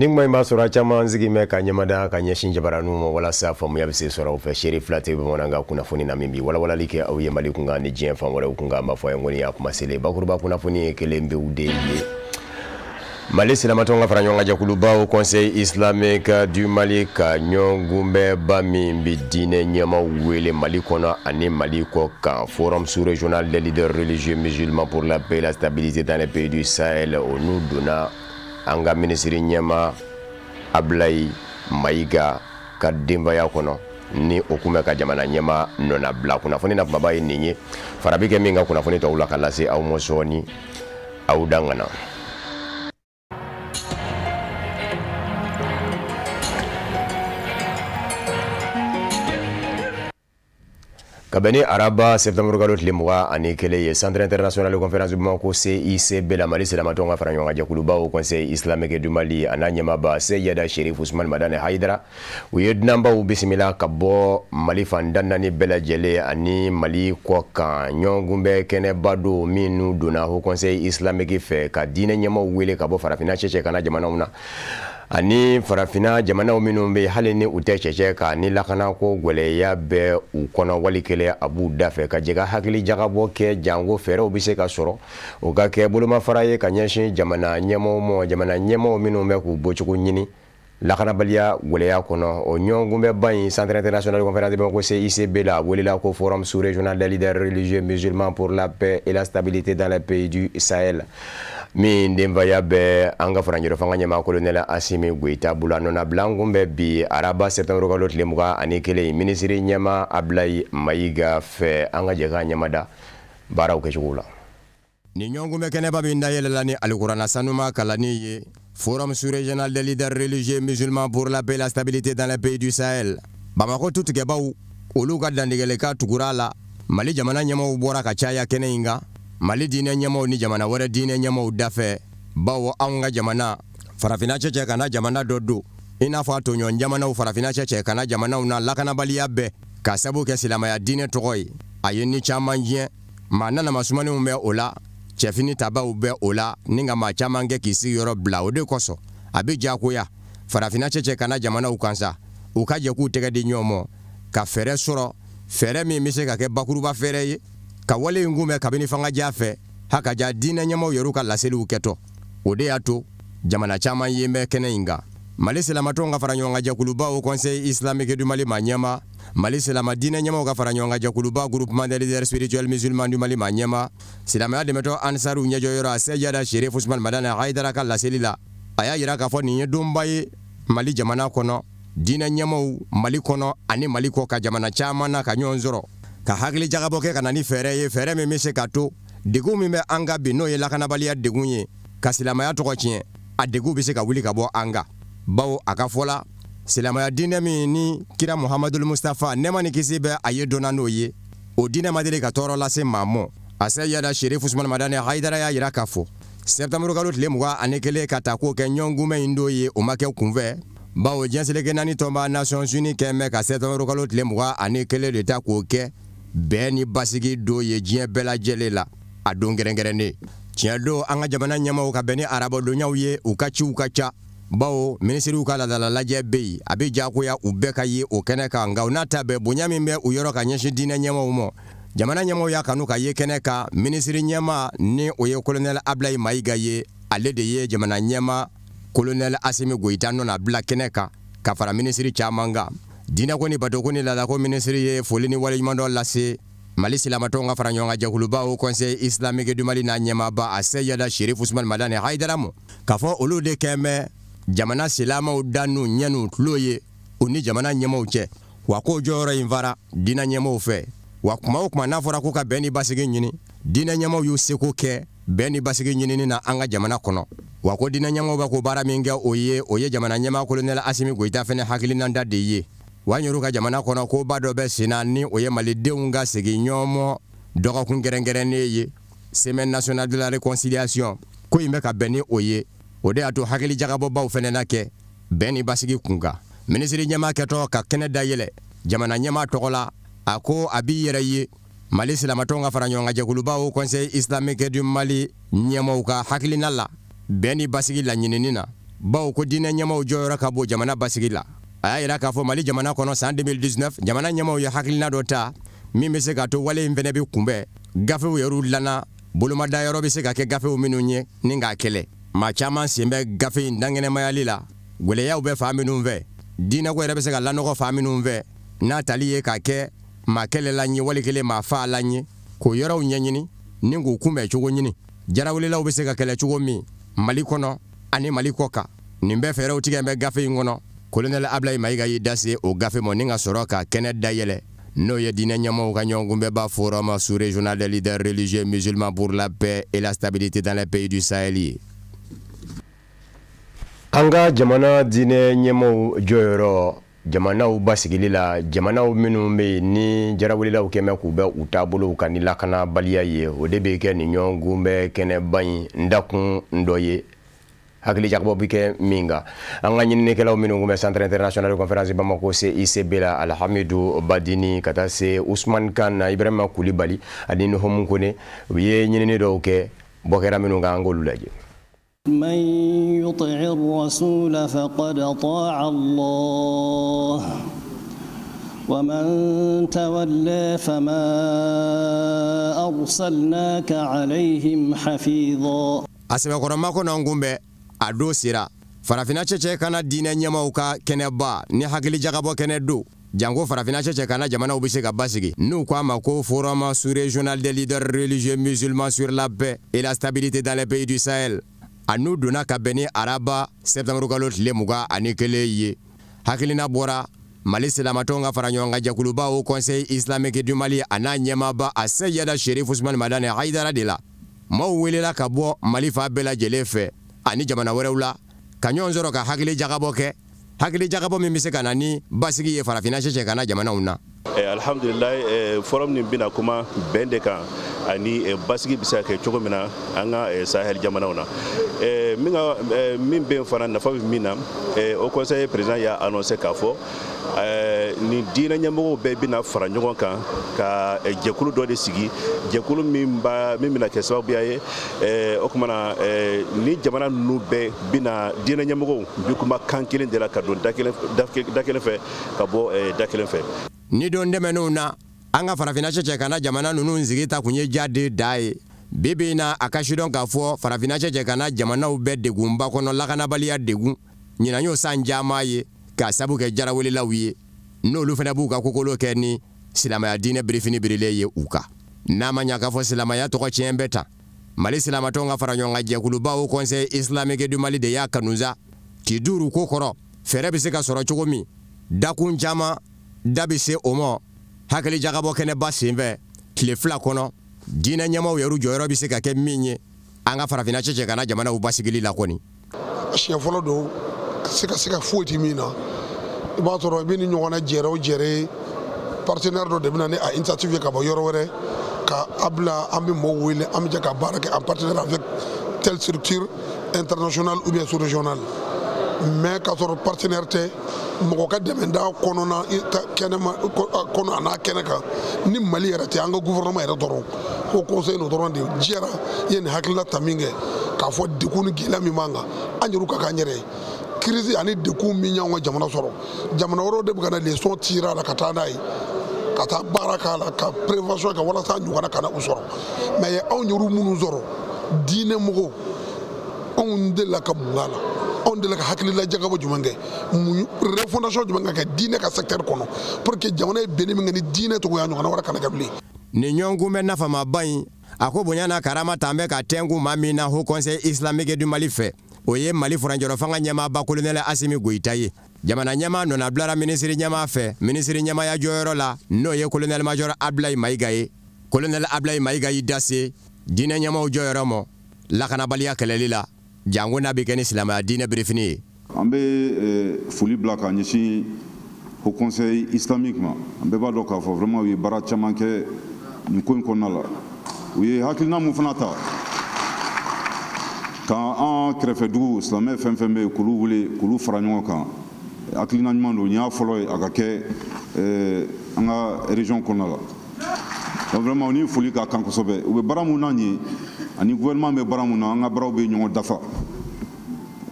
Ni kuma in b'a sɔrɔ a caman sigi bɛ ka ɲɛmada ka ɲɛsin jabaraninw ma walasa faamuya bɛ se sɔrɔ u fɛ. Seere fila tɛ bamanankan kunnafoni na min bi walawalali kɛ aw ye Mali kunkan ni diɲɛ fan wɛrɛw kunkan. An b'a fɔ a ye ko nin y'a kuma selen bakuruba kunnafoni ye kelen pewu de ye. Mali silamatɔnw ka fara ɲɔgɔn kan jɛkuluba Haut Conseil islamique du Mali ka ɲɔgɔnkunbɛnba min bɛ diinɛ ɲɛmaaw wele Mali kɔnɔ ani Mali kɔ kan, Forum sous-régional des leaders religieux musulmans pour la paix et la stabilité dans les pays du Sahel, o n'u donna an ka minisiri ɲɛma Ablaye Mayiga ka denbaya kɔnɔ ni o kun bɛ ka jamana ɲɛma nɔnabila. Kunnafoni na kumaba ye nin ye, fara bɛ kɛ min ka kunnafoni tɔw la ka lase aw ma sɔɔni, aw dangana. Ka bɛn ni araba septembre kalo tile 21 ye, Centre international de conférence Bamako CICB la, Mali silamatɔnw ka fara ɲɔgɔn kan jɛkuluba Haut Conseil islamique du Mali a n'a ɲɛmaaba Seyida Sherif Usman Madani Hayidara, u ye dunanbaw bisimila ka bɔ Mali fan tan naani bɛɛ lajɛlen ani Mali kɔ kan. Ɲɔgɔnkunbɛn kɛnɛba don minnu donna Haut Conseil islamique fɛ ka diinɛ ɲɛmaaw wele ka bɔ farafinna cɛcɛ kana jamanaw na ani farafinna jamanaw minnu bɛ hali ni u tɛ cɛcɛ kan ni lakanako gwɛlɛya bɛ u kɔnɔ wali kelen a b'u da fɛ, ka jɛ ka hakili jagabɔ kɛ janko fɛɛrɛw bɛ se ka sɔrɔ o ka kɛ bolomafara ye ka ɲɛsin jamana ɲɛmaaw ma, jamana ɲɛmaaw minnu bɛ k'u bɔcogo ɲini lakanabaliya gwɛlɛya kɔnɔ. O ɲɔgɔnkunbɛnba in Centre international de conférence de Bamako CICB la, welela ko Forum sous-régional des leaders religieux musulmans pour la paix et la stabilité dans les pays du Sahel, min denbaya bɛ an ka farancɛrɔ fanga ɲɛmaa colonel Asimi Goyita bolo. A nɔnabila kun bɛ bi araba septembre kalo tile 21 minisiri ɲɛmaa Ablaye Mayiga fɛ. An ka jɛ k'a ɲɛmada baaraw kɛcogo la. Nin ɲɔgɔnkunbɛn kɛnɛba min dayɛlɛla ni alikurana sanuma kalanni ye, Forum sous-régional des leaders religieux musulmans pour la paix et la stabilité dans les pays du Sahel, Bamako tutigɛbaw olu ka dantigɛlikan tugura la. Mali jamana ɲɛmaaw bɔra ka caya kɛnɛ in kan, Mali diinɛ ɲɛmaaw ni jamana wɛrɛ diinɛ ɲɛmaaw dafɛ, bawo anw ka jamana farafinna cɛcɛ kana jamana dɔ don i n'a fɔ a tɔɲɔgɔn jamanaw farafinna cɛcɛ kana jamanaw na lakanabaliya bɛɛ ka sabu kɛ silamɛya diinɛ tɔgɔ ye. A ye ni caman diɲɛ, maa nanama sumaninw bɛ o la, cɛfini tabaw bɛ o la, ni ka maa caman kɛ k'i sigiyɔrɔ bila. O de kosɔn a bɛ diyagoya farafinna cɛcɛ kana jamanaw kan sa, u ka jɛ k'u tɛgɛ di ɲɔgɔn ma ka fɛɛrɛ sɔrɔ, fɛɛrɛ min bɛ se ka kɛ bakuruba fɛɛrɛ ye ka wale in kunbɛn kabini fanga ja fɛ ha ka ja diinɛ ɲɛmaaw yɛrɛw ka laseliw kɛtɔ. O de y'a to jamana caman yen bɛ kɛnɛ in kan. Mali silamatɔnw ka fara ɲɔgɔn kan jɛkuluba Haut Conseil islamique du Mali maa ɲɛma, Mali silama diinɛ ɲɛmaaw ka fara ɲɔgɔn kan jɛkuluba Groupement des leaders spirituels musulmans du Mali maa ɲɛma, silamɛya dɛmɛtɔ Ansaru ɲɛjɔyɔrɔ a Seyida Sherif Usman Madani Hayidara ka laseli la, a y'a yira k'a fɔ nin ye donba ye Mali jamana kɔnɔ, diinɛ ɲɛmaaw Mali kɔnɔ ani Mali kɔ ka jamana caman na ka ɲɔgɔn sɔrɔ ka hakili jagabɔ kɛ ka na ni fɛɛrɛ ye, fɛɛrɛ min bɛ se ka to degun min bɛ an kan bi, n'o ye lakanabaliya degun ye ka silamɛya tɔgɔ tiɲɛ, a degun bɛ se ka wuli ka bɔ an kan. Bawo a ka fɔ la, silamɛya diinɛ min ni kira Muhamadul Mustafa nɛɛma ni kisi bɛ a ye donna n'o ye, o diinɛ ma deli ka tɔɔrɔ lase maa ma. A Seyida Sherif Usman Madani Hayidara y'a yira k'a fɔ septembre kalo tile 21 ka ta k'o kɛ ɲɔgɔnkunbɛn in don ye, o ma kɛ kunfɛ, bawo diɲɛ seleke naani tɔnba Nations Unies kɛn bɛ ka septembre kalo tile 21 de ta k'o kɛ bɛn ni basigi don ye diɲɛ bɛɛ lajɛlen la, a don kɛrɛnkɛrɛnnen. Tiɲɛ don, an ka jamana ɲɛmaaw ka bɛn ni arabadonyaw ye, u ka ciw ka ca, bawo minisiriw ka ladala lajɛ bɛ yen, a bɛ diyagoya u bɛɛ ka ye o kɛnɛ kan. Nka o n'a ta bɛɛ, bonya min bɛ u yɔrɔ ka ɲɛsin diinɛ ɲɛmaaw ma, jamana ɲɛmaaw y'a kanu ka ye kɛnɛ kan. Minisiri ɲɛmaa ni o ye colonel Ablaye Mayiga ye, ale de ye jamana ɲɛmaa colonel Asimi Goyita nɔ bila kɛnɛ kan ka fara minisiri caman kan. Diinɛko ni batoko ni laadako minisiri ye foli ni waleɲumandɔn lase Mali silamatɔnw ka fara ɲɔgɔn kan jɛkuluba Haut Conseil islamique du Mali n'a ɲɛmaaba a Seyida Sherif Usman Madani Hayidara ma, k'a fɔ olu de kɛn bɛ jamana silamaw da n'u ɲɛ n'u tulo ye u ni jamana ɲɛmaaw cɛ, wa k'o jɔyɔrɔ in fara diinɛ ɲɛmaaw fɛ. Wa kuma o kuma n'a fɔra ko ka bɛn ni basigi ɲini, diinɛ ɲɛmaaw y'u seko kɛ bɛn ni basigi ɲinini na an ka jamana kɔnɔ. Wa ko diinɛ ɲɛmaaw bɛ k'o baara min kɛ, o ye jamana ɲɛmaa colonel Asimi Goyita fɛnɛ hakilinata de ye. Wa n yɛrɛ ka jamana kɔnɔ koba dɔ bɛ sen na, ni o ye malidenw ka segin ɲɔgɔn dɔgɔkun kɛrɛnkɛrɛnnen ye, Semaine nationale de la réconciliation. Ko in bɛ ka bɛn ni o ye, o de y'a to hakili jagabɔbaw fɛnɛ na kɛ bɛn ni basigi kun kan. Minisiri ɲɛmaa kɛtɔ ka kɛnɛ dayɛlɛ jamana ɲɛmaa tɔgɔ la, a ko a b'i yɛrɛ ye Mali silamatɔnw ka fara ɲɔgɔn kan jɛkuluba Haut Conseil islamique du Mali ɲɛmaaw ka hakilina la bɛn ni basigi laɲinini na. Bawo ko diinɛ ɲɛmaaw jɔyɔrɔ ka bon jamana basigi la. A y'a yira k'a fɔ Mali jamana kɔnɔ san 2019 jamana ɲɛmaaw ye hakilina dɔ ta min bɛ se k'a to wale in fɛnɛ bɛ kunbɛn. Gafew yɛrɛw dilanna, bolomadayɔrɔ bɛ se ka kɛ gafew minnu ye ni k'a kɛlɛ. Maa caman sen bɛ gafe in dankɛnɛmayali la, gwɛlɛyaw bɛ fan minnu fɛ, diinɛko yɛrɛ bɛ se ka lanɔgɔ fan minnu fɛ, n'a tali ye k'a kɛ maa kɛlɛla ye wali kelen maa faala ye, k'o yɔrɔw ɲɛɲini ni k'u kunbɛn cogo ɲini. Jarawelelaw bɛ se ka kɛlɛ cogo min Mali kɔnɔ ani Mali kɔ kan, nin bɛɛ fɛɛrɛw tigɛ bɛ gafe in kɔnɔ. Kolonɛli Ablaye Mayiga y'i da se o gafe ma ni ka sɔrɔ ka kɛnɛ dayɛlɛ, n'o ye diinɛ ɲɛmɔgɔw ka ɲɔgɔnkunbɛnba forum sous-régional des leaders religieux musulmans pour la paix et la stabilité dans les pays du Sahel ye. An ka jamana diinɛ ɲɛmɔgɔw jɔyɔrɔ jamanaw basigili la, jamanaw minnu bɛ yen ni jarawelelaw kɛmɛ k'u bɛ u taabolow kan ni lakanabaliya ye, o de bɛ kɛ nin ɲɔgɔnkunbɛn kɛnɛba in dakun dɔ ye, hakilijagabɔ bɛ kɛ min kan. An ka ɲininikɛlaw minnu tun bɛ Centre international de conférence Bamako CICB la, Alhamidu Badini ka taa se Usman Kan na, Ibrahima Kulibali ani Nuhumu Kone, u ye ɲinini dɔw kɛ, bɔ kɛra minnu kan, an k'olu lajɛ. من يطع الرسول فقد طاع الله ومن تولى فما أرسلناك عليهم حفيظا. A sɛbɛkɔrɔma kɔnɔ kunbɛn a don sera farafinna cɛcɛ kana diinɛ ɲɛmaw ka kɛnɛba ni hakilijagabɔ kɛnɛ don, janko farafinna cɛcɛ kana jamanaw bɛ se ka basigi, n'u ko a ma ko forum sous-régional des leaders religieux musulmans sur la paix et la stabilité dans les pays du Sahel. A n'u donna ka bɛn ni araba sɛtanburu kalo tile 21 ye. Hakilina bɔra Mali silamatɔnw ka fara ɲɔgɔn kan jɛkuluba Haut Conseil islamique du Mali a n'a ɲɛmaaba a Seyida Sherif Usman Madani Hayidara de la. Maaw welela ka bɔ Mali fan bɛɛ lajɛlen fɛ ani jamana wɛrɛw la ka ɲɔgɔn sɔrɔ ka hakili jagabɔ kɛ, hakili jagabɔ min bɛ se ka na ni basigi ye farafinna cɛcɛ ka na jamanaw na. Alhamdulilayi, forum nin bɛna kuma bɛn de kan ani basigi bɛ se ka kɛ cogo min na an ka Sahel jamanaw na. Min bɛ yen fana, nafa bɛ min na, o conseil président y'a annoncé k'a fɔ ni diinɛ ɲɛmɔgɔw bɛɛ bɛna fara ɲɔgɔn kan ka jɛkulu dɔ de sigi, jɛkulu min bɛna kɛ sababuya ye, o tuma na ni jamana ninnu bɛɛ bɛna diinɛ ɲɛmɔgɔw bi kuma kan kelen de la ka don da kelen fɛ ka bɔ da kelen fɛ. Ni don dɛmɛnenw na, an ka farafinna cɛcɛ kana jamana ninnu sigi ta kun ye ja de da ye. Bi bi in na, a ka sidɔn k'a fɔ farafinna cɛcɛ kana jamanaw bɛɛ degunba kɔnɔ, lakanabaliya degun. Ɲinan y'o san caman ye k'a sabu kɛ jarawelelaw ye, n'olu fana b'u ka kokolo kɛ ni silamɛya diinɛ birifini birilen ye u kan. N'a ma ɲa k'a fɔ silamɛya tɔgɔ tiɲɛ bɛ tan, Mali silamatɔnw ka fara ɲɔgɔn kan jɛkuluba Haut Conseil islamique du Mali de y'a kanusa k'i duuru ko kɔrɔ, fɛɛrɛ bɛ se ka sɔrɔ cogo min, dakun caman da bɛ se o ma hakili jagabɔ kɛnɛba senfɛ tile 2 kɔnɔ. Diinɛ ɲɛmaaw yɛrɛ jɔyɔrɔ bɛ se ka kɛ min ye an ka farafinna cɛcɛ kana jamanaw basigili la kɔni. Siɲɛ fɔlɔ don se ka foyi ti min na, i b'a sɔrɔ i bɛ ni ɲɔgɔnna jɛrɛ o jɛrɛ partenaire dɔ de bɛ na ni a initiative ye ka bɔ yɔrɔ wɛrɛ ka a bila, an bɛ mɔgɔw wele, an bɛ jɛ ka baara kɛ en partenaire avec telle structure internationale ou bien sous-régionale, mais k'a sɔrɔ partenaire tɛ, mɔgɔ ka dɛmɛda kɔnɔna kɛnɛma kɔnɔ a n'a kɛnɛ kan ni Mali yɛrɛ tɛ, an ka gouvernement yɛrɛ dɔrɔn ko conseil n'o dɔrɔn de jɛra ye nin hakilina ta min kɛ k'a fɔ degun ni gɛlɛya min b'an kan, an yɛrɛ ka k'an yɛrɛ ye. Crise ani degun min y'anw ka jamana sɔrɔ, jamana wɛrɛw de bɛ ka na leçon tirer a la ka taa n'a ye, ka taa baara k'a la, ka prévention kɛ walasa a ɲɔgɔnna kana u sɔrɔ. Mais anw yɛrɛ minnu sɔrɔ, diinɛ mɔgɔw, anw delila ka mun k'a la? Anw delila ka hakilila jagabɔ jumɛn kɛ, mun refondation jumɛn ka kɛ diinɛ ka secteur kɔnɔ pour que jamana ye benni min kɛ ni diinɛ tɔgɔ ye, a ɲɔgɔnna wɛrɛ kana kɛ bilen. Nin ɲɔgɔnkunbɛn nafamaba in, a ko bonya n'a karama t'an bɛ ka tɛnku maa min na Haut Conseil islamique du Mali fɛ, o ye Mali furancɛrɔ fanga ɲɛmaaba Colonel Asimi Goyita ye. Jamana ɲɛmaa nɔnabilara minisiri ɲɛmaa fɛ minisiri ɲɛmaaya jɔyɔrɔ la, n'o ye Colonel Major Ablaye Mayiga ye. Colonel Ablaye Mayiga y'i da se diinɛ ɲɛmaaw jɔyɔrɔ ma lakanabaliya kɛlɛli la, janko n'a bɛ kɛ ni silamɛya diinɛ birifini ye. An bɛ foli bila ka ɲɛsin Haut Conseil islamique ma. An bɛɛ b'a dɔn k'a fɔ vraiment u ye baara caman kɛ nin ko in kɔnɔna la. U ye hakilina mun fana ta k'an kɛrɛfɛdugu silamɛ fɛn fɛn bɛ yen k'olu wele k'olu fara ɲɔgɔn kan, hakilina ɲuman don. Nin y'a fɔlɔ ye a ka kɛ an ka région kɔnɔna la. Donc vraiment u ni foli ka kan kosɛbɛ. U bɛ baara mun na nin ye ani gouvernement bɛ baara mun na, an ka baaraw bɛ ɲɔgɔn dafa.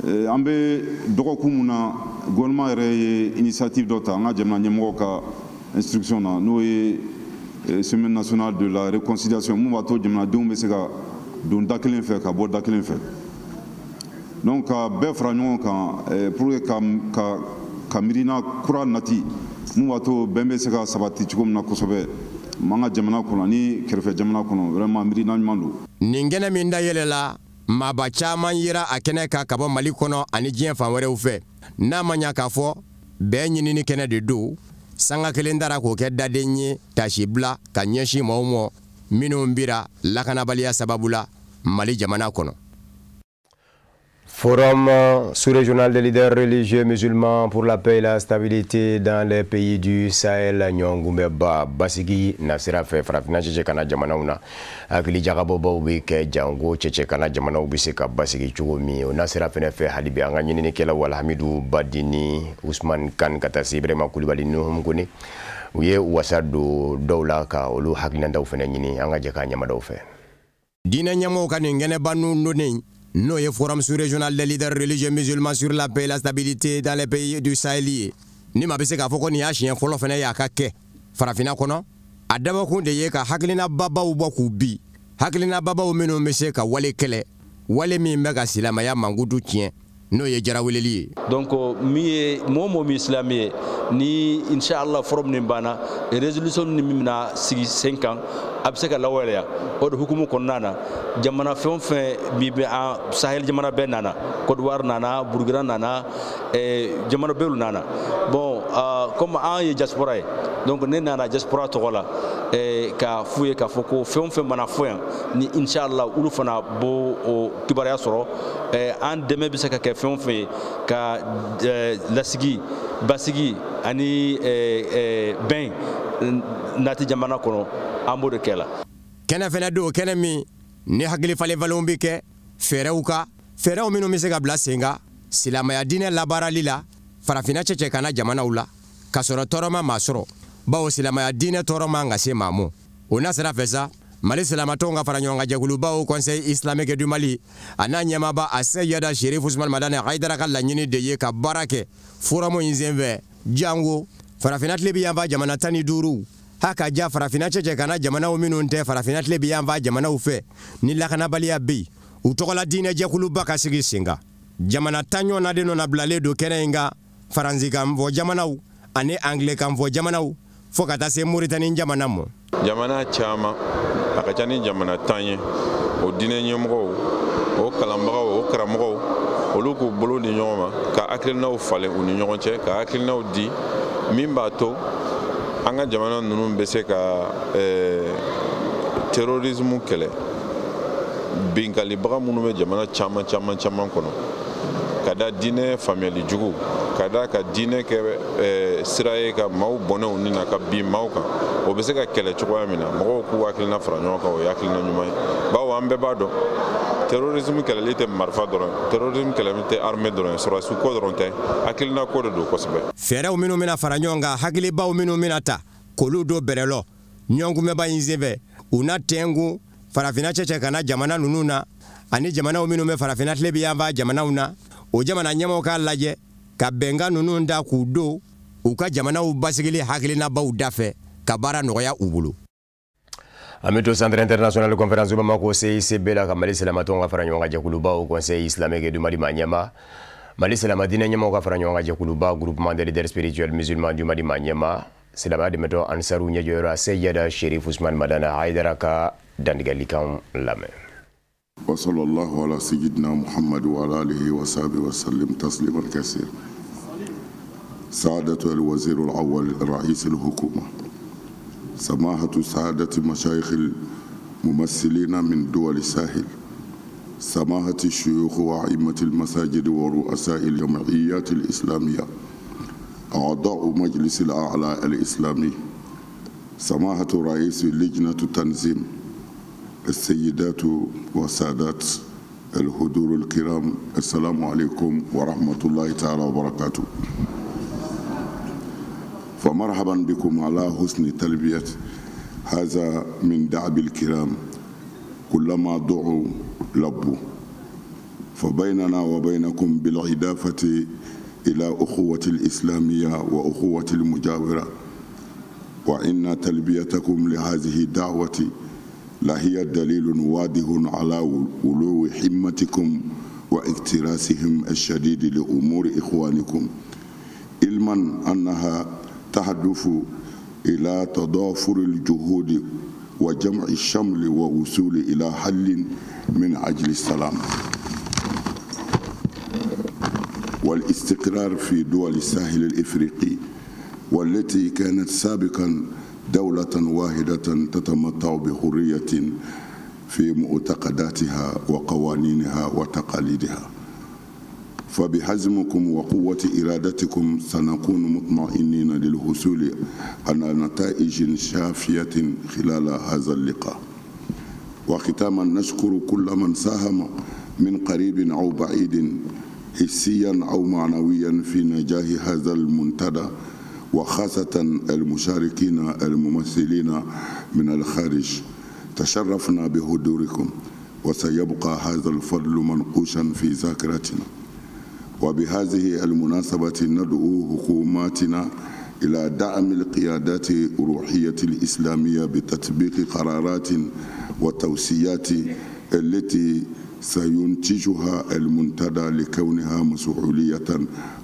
An bɛ dɔgɔkun mun na, gouvernement yɛrɛ ye initiative dɔ ta an ka jamana ɲɛmɔgɔw ka instruction na, n'o ye semaine nationale de la réconciliation, mun b'a to jamanadenw bɛ se ka don da kelen fɛ ka bɔ da kelen fɛ. Donc ka bɛɛ fara ɲɔgɔn kan pour que ka miirina kura nati mun b'a to bɛn bɛ se ka sabati cogo min na kosɛbɛ an ka jamana kɔnɔ ni kɛrɛfɛ jamana kɔnɔ. Vraiment, miirina ɲuman don. Nin kɛnɛ min dayɛlɛla, maaba caman yera a kɛnɛ kan ka bɔ Mali kɔnɔ ani diɲɛ fan wɛrɛw fɛ. N'a ma ɲa k'a fɔ bɛɛ ɲinini kɛnɛ de don, sanga kelen dara k'o kɛ daden ye tasibila ka ɲɛsin maaw ma minnu bira lakanabaliya sababu la Mali jamana kɔnɔ. Forum sous-régional des leaders religieux musulmans pour la paix et la stabilité dans les pays du Sahel, ɲɔgɔnkunbɛba basigi nasira fɛ farafinna cɛcɛ kana jamanaw na, hakili jagabɔbaw bɛ kɛ jango cɛcɛ kana jamanaw bɛ se ka basigi cogo min. O nasira fɛnɛ fɛ, hali bi an ka ɲininikɛlaw Alhamidu Badini, Usman Kan, ka taa se Ibrahima Kulibali, Nuhum Kone, u ye wasa don dɔw la ka olu hakilinataw fɛnɛ ɲini. An ka jɛ k'a ɲɛmadaw fɛ. Diinɛ ɲɛmɔgɔw ka nin kɛnɛba nun n'o ye Forum sous-régional des leaders religieux musulmans sur la paix et la stabilité dans les pays du Sahel ye, ni maa bɛ se k'a fɔ ko nin y'a siɲɛ fɔlɔ fana ye a ka kɛ farafinna kɔnɔ, a dabɔkun de ye ka hakilina babaw bɔ k'u bi, hakilina babaw minnu bɛ se ka wale kɛlɛ, wale min bɛ ka silamɛya mankutu tiɲɛ, n'o ye jaraweleli ye. Donc min ye mɔgɔ mɔgɔ min silamɛ ye ni, inshallah, forum nin banna, résolution ni min bɛna sigi sen kan, a bɛ se ka lawaleya. O de hukumu kɔnɔna na, jamana fɛn o fɛn min bɛ an Sahel jamana bɛɛ nana, Côte d'Ivoire nana, Burkina nana, jamana bɛɛ nana. Bon, comme an ye diaspora ye, donc ne nana diaspora tɔgɔ la k'a f'u ye k'a fɔ ko fɛn o fɛn mana fɔ yan ni, inshallah, olu fana b'o o kibaruya sɔrɔ. An dɛmɛ bɛ se ka kɛ fɛn o fɛn ye ka lasigi, basigi ani bɛn nati jamana kɔnɔ, an b'o de kɛ la. Kɛnɛ fɛnɛ don, kɛnɛ min ni hakili falenfalenw bɛ kɛ fɛɛrɛw kan, fɛɛrɛw minnu bɛ se ka bila sen kan silamɛya diinɛ labaarali la farafinna cɛcɛ kana jamanaw la, k'a sɔrɔ tɔɔrɔ ma maa sɔrɔ, bawo silamɛya diinɛ tɔɔrɔ man ka se maa ma. O n'a sira fɛ sa, Mali silamatɔnw ka fara ɲɔgɔn kan jɛkulubaw Conseil islamique du Mali, a n'a ɲɛmaaba a Seyida Sherif Usman Madani Hayidara ka laɲini de ye ka baara kɛ forum in senfɛ, jango farafinna tile yanfan jamana 15, ha ka ja farafinna cɛcɛ kana jamanaw minnu tɛ farafinna tile yanfan jamanaw fɛ ni lakanabaliya bɛ yen, u tɔgɔla diinɛ jɛkuluba ka sigi sen kan. Jamana 10 ɲɔgɔnna de nɔ bilalen don kɛnɛ in kan, faransikanfɔ jamanaw ani angilɛkanfɔ jamanaw, fo ka taa se Moritani jamana ma. Jamana caman, a ka ca ni jamana 10 ye, o diinɛ ɲɛmɔgɔw, o kalanbagaw, o karamɔgɔw, olu k'u bolo di ɲɔgɔn ma ka hakilinaw falen u ni ɲɔgɔn cɛ, ka hakilinaw di min b'a to an ka jamana ninnu bɛ se ka terrorisme kɛlɛ, binkalibaga minnu bɛ jamana caman caman caman kɔnɔ, ka da diinɛ faamuyali jugu, ka da ka diinɛ kɛ sira ye ka maaw bɔnɛ u ni na ka bin maaw kan, o bɛ se ka kɛlɛ cogoya min na, mɔgɔw k'u hakilina fara ɲɔgɔn kan, o ye hakilina ɲuman ye. Bawo an bɛɛ b'a dɔn, terrorisme kɛlɛli tɛ marifa dɔrɔn, terrorisme kɛlɛli tɛ armée dɔrɔn ye, sɔrɔdasi ko dɔrɔn tɛ, hakilina ko de don kosɛbɛ. Fɛɛrɛw minnu bɛna fara ɲɔgɔn kan, hakilibaw minnu bɛna ta k'olu don bɛrɛlɔ ɲɔgɔnkunbɛba in senfɛ, u na tɛnku farafinna cɛcɛ kana jamana ninnu na ani jamanaw minnu bɛ farafinna tile bɛ yanfan jamanaw na, o jamana ɲɛmɔgɔw k'a lajɛ ka bɛnkan ninnu da k'u don u ka jamanaw basigili hakilinabaw dafɛ ka baara nɔgɔya u bolo. An bɛ to Centre international de conférence Bamako CICB la ka Mali silamatɔnw ka fara ɲɔgɔn kan jɛkulubaw Conseil islamique du Mali maa ɲɛmaa, Mali silama diinɛ ɲɛmɔgɔw ka fara ɲɔgɔn kan jɛkuluba Groupement des leaders spirituels musulmans du Mali maa ɲɛmaa, silamɛya dɛmɛtɔ Ansaru ɲɛjɔyɔrɔ Seyida Sherif Usman Madani Hayidara ka dantigɛlikanw lamɛn. وصلى الله على سيدنا محمد وعلى آله وصحبه وسلم تسليما كثيرا. سعادة الوزير الأول رئيس الحكومة، سماحة سعادة مشايخ الممثلين من دول الساحل، سماحة الشيوخ وأئمة المساجد ورؤساء الجمعيات الإسلامية، أعضاء مجلس الأعلى الإسلامي، سماحة رئيس لجنة التنظيم، السيدات والسادات الحضور الكرام، السلام عليكم ورحمة الله تعالى وبركاته. فمرحبا بكم على حسن تلبية هذا من دعب الكرام، كلما دعوا لبوا. فبيننا وبينكم بالإضافة إلى أخوة الإسلامية وأخوة المجاورة، وإن تلبيتكم لهذه الدعوة لهي دليل واضح على علو همتكم واكتراسهم الشديد لأمور إخوانكم، علما أنها تهدف إلى تضافر الجهود وجمع الشمل ووصول إلى حل من أجل السلام والاستقرار في دول الساحل الإفريقي، والتي كانت سابقا دولة واحدة تتمتع بحرية في معتقداتها وقوانينها وتقاليدها. فبحزمكم وقوة إرادتكم سنكون مطمئنين للحصول على نتائج شافية خلال هذا اللقاء. وختاما نشكر كل من ساهم من قريب أو بعيد، حسيا أو معنويا، في نجاح هذا المنتدى، وخاصة المشاركين الممثلين من الخارج. تشرفنا بحضوركم، وسيبقى هذا الفضل منقوشا في ذاكرتنا. وبهذه المناسبة ندعو حكوماتنا إلى دعم القيادات الروحية الإسلامية بتطبيق قرارات وتوصيات التي سينتجها المنتدى لكونها مسؤولية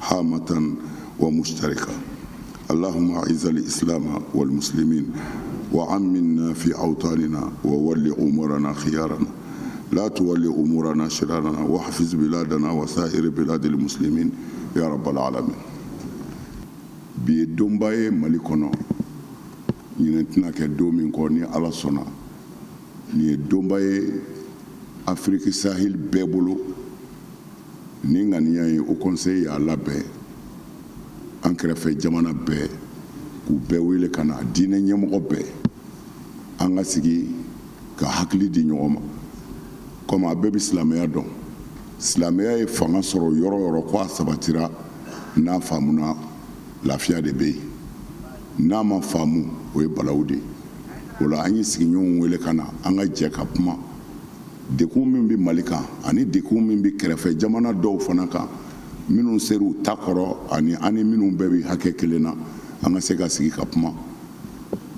هامة ومشتركة. اللهم أعز الإسلام والمسلمين، وعمنا في أوطاننا، وول أمورنا خيارنا، لا تولي أمورنا شرارنا، واحفظ بلادنا وسائر بلاد المسلمين يا رب العالمين. Bi ye donba ye Mali kɔnɔ, ɲinɛ tɛna kɛ don min kɔ ni Ala sɔnna. Nin ye donba ye Afiriki Sahel bɛɛ bolo. Ni ŋaniya ye, Haut Conseil y'a labɛn an kɛrɛfɛ jamana bɛɛ k'u bɛɛ wele ka na, diinɛ ɲɛmɔgɔ bɛɛ, an ka sigi ka hakili di ɲɔgɔn ma. Komi a bɛɛ bɛ silamɛya dɔn, silamɛya ye fanga sɔrɔ yɔrɔ o yɔrɔ, ko a sabatira, n'a faamuna, lafiya de bɛ yen. N'a ma faamu, o ye balawu de ye. O la an ye sigiɲɔgɔnw wele ka na, an ka jɛ ka kuma dekun min bɛ Mali kan ani dekun min bɛ kɛrɛfɛ jamana dɔw fana kan, minnu ser'u ta kɔrɔ ani an ni minnu bɛɛ bɛ hakɛ kelen na, an ka se ka sigi ka kuma.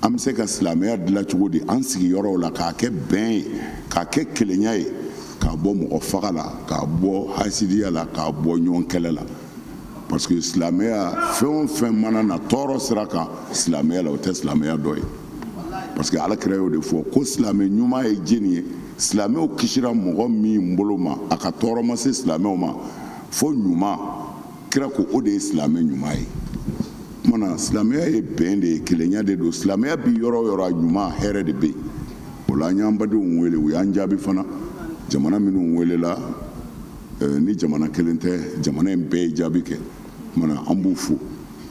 An bɛ se ka silamɛya dilan cogo di an sigiyɔrɔw la, k'a kɛ bɛn ye, k'a kɛ kelenya ye, k'a bɔ mɔgɔ faga la, k'a bɔ hasidiya la, k'a bɔ ɲɔgɔn kɛlɛ la. Parce que silamɛya, fɛn o fɛn mana na tɔɔrɔ sira kan silamɛya la, o tɛ silamɛya dɔ ye. Parce que Ala kira y'o de fɔ ko silamɛ ɲuman ye jɛni ye, silamɛw kisira mɔgɔ min bolo ma, a ka tɔɔrɔ ma se silamɛw ma fo ɲuman, kira ko o de ye silamɛ ɲuman ye. Kumana silamɛya ye bɛn de ye, kelenya de don. Silamɛya bi yɔrɔ o yɔrɔ, a ɲuman hɛrɛ de bɛ yen. O la an y'an badenw wele, u y'an jaabi fana. Jamana minnu welela, ni jamana kelen tɛ, jamana in bɛɛ ye jaabi kɛ. Kumana an b'u fo,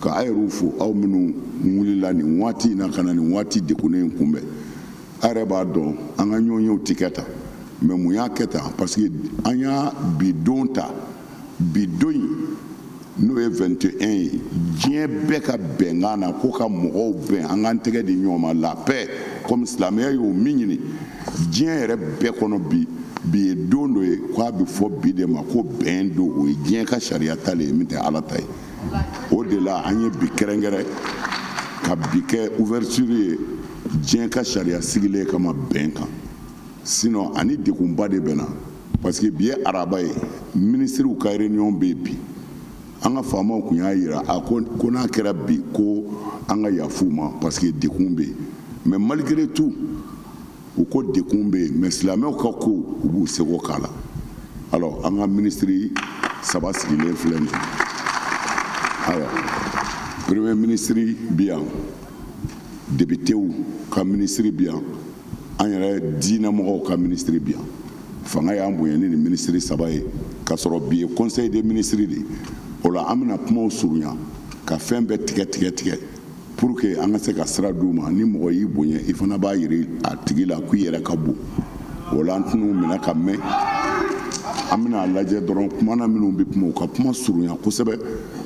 ka a yɛrɛw fo, aw minnu wulila nin waati in na ka na nin waati degunnen in kunbɛn. A yɛrɛ b'a dɔn an ka ɲɔgɔnyew ti kɛ tan, mais mun y'a kɛ tan? Parce que an y'a bi don ta, bi don in n'o ye 21 ye, diɲɛ bɛɛ ka bɛnkan na ko ka mɔgɔw bɛn, an k'an tɛgɛ di ɲɔgɔn ma, la paix, comme silamɛya y'o min ɲini diɲɛ yɛrɛ bɛɛ kɔnɔ. Bi ye don dɔ ye k'a bɛ fɔ bi de ma ko bɛn don, o ye diɲɛ ka sariya ta le ye min tɛ Ala ta ye. O de la an ye bi kɛrɛnkɛrɛn ka bi kɛ ouverture ye diɲɛ ka sariya sigilen kama bɛn kan. Sinon ani degunba de bɛnna, parce que bi ye araba ye, ministres ka réunion bɛ yen bi. An ka faamaw kun y'a yira a ko n'a kɛra bi ko an ka yafu ma, parce que degun bɛ yen. Mais malgré tout, u ko degun bɛ yen, mais silamɛw ka ko u b'u seko k'a la. Alors an ka ministre saba sigilen filɛ nin ye. Ayiwa, premier ministre bi yan, députéw ka ministre bi yan, an yɛrɛ diinɛmɔgɔw ka ministre bi yan. Fanga y'an bonya ni nin ministre saba ye, k'a sɔrɔ bi ye conseil des ministres de ye. O la an bɛna kumaw surunya ka fɛn bɛɛ tigɛ tigɛ tigɛ pour que an ka se ka sira d'u ma. Ni mɔgɔ y'i bonya, i fana b'a yira a tigi la k'i yɛrɛ ka bon. O la an tɛn'u minɛ ka mɛn, an bɛna lajɛ dɔrɔn kumana minnu bɛ kuma, u ka kuma surunya kosɛbɛ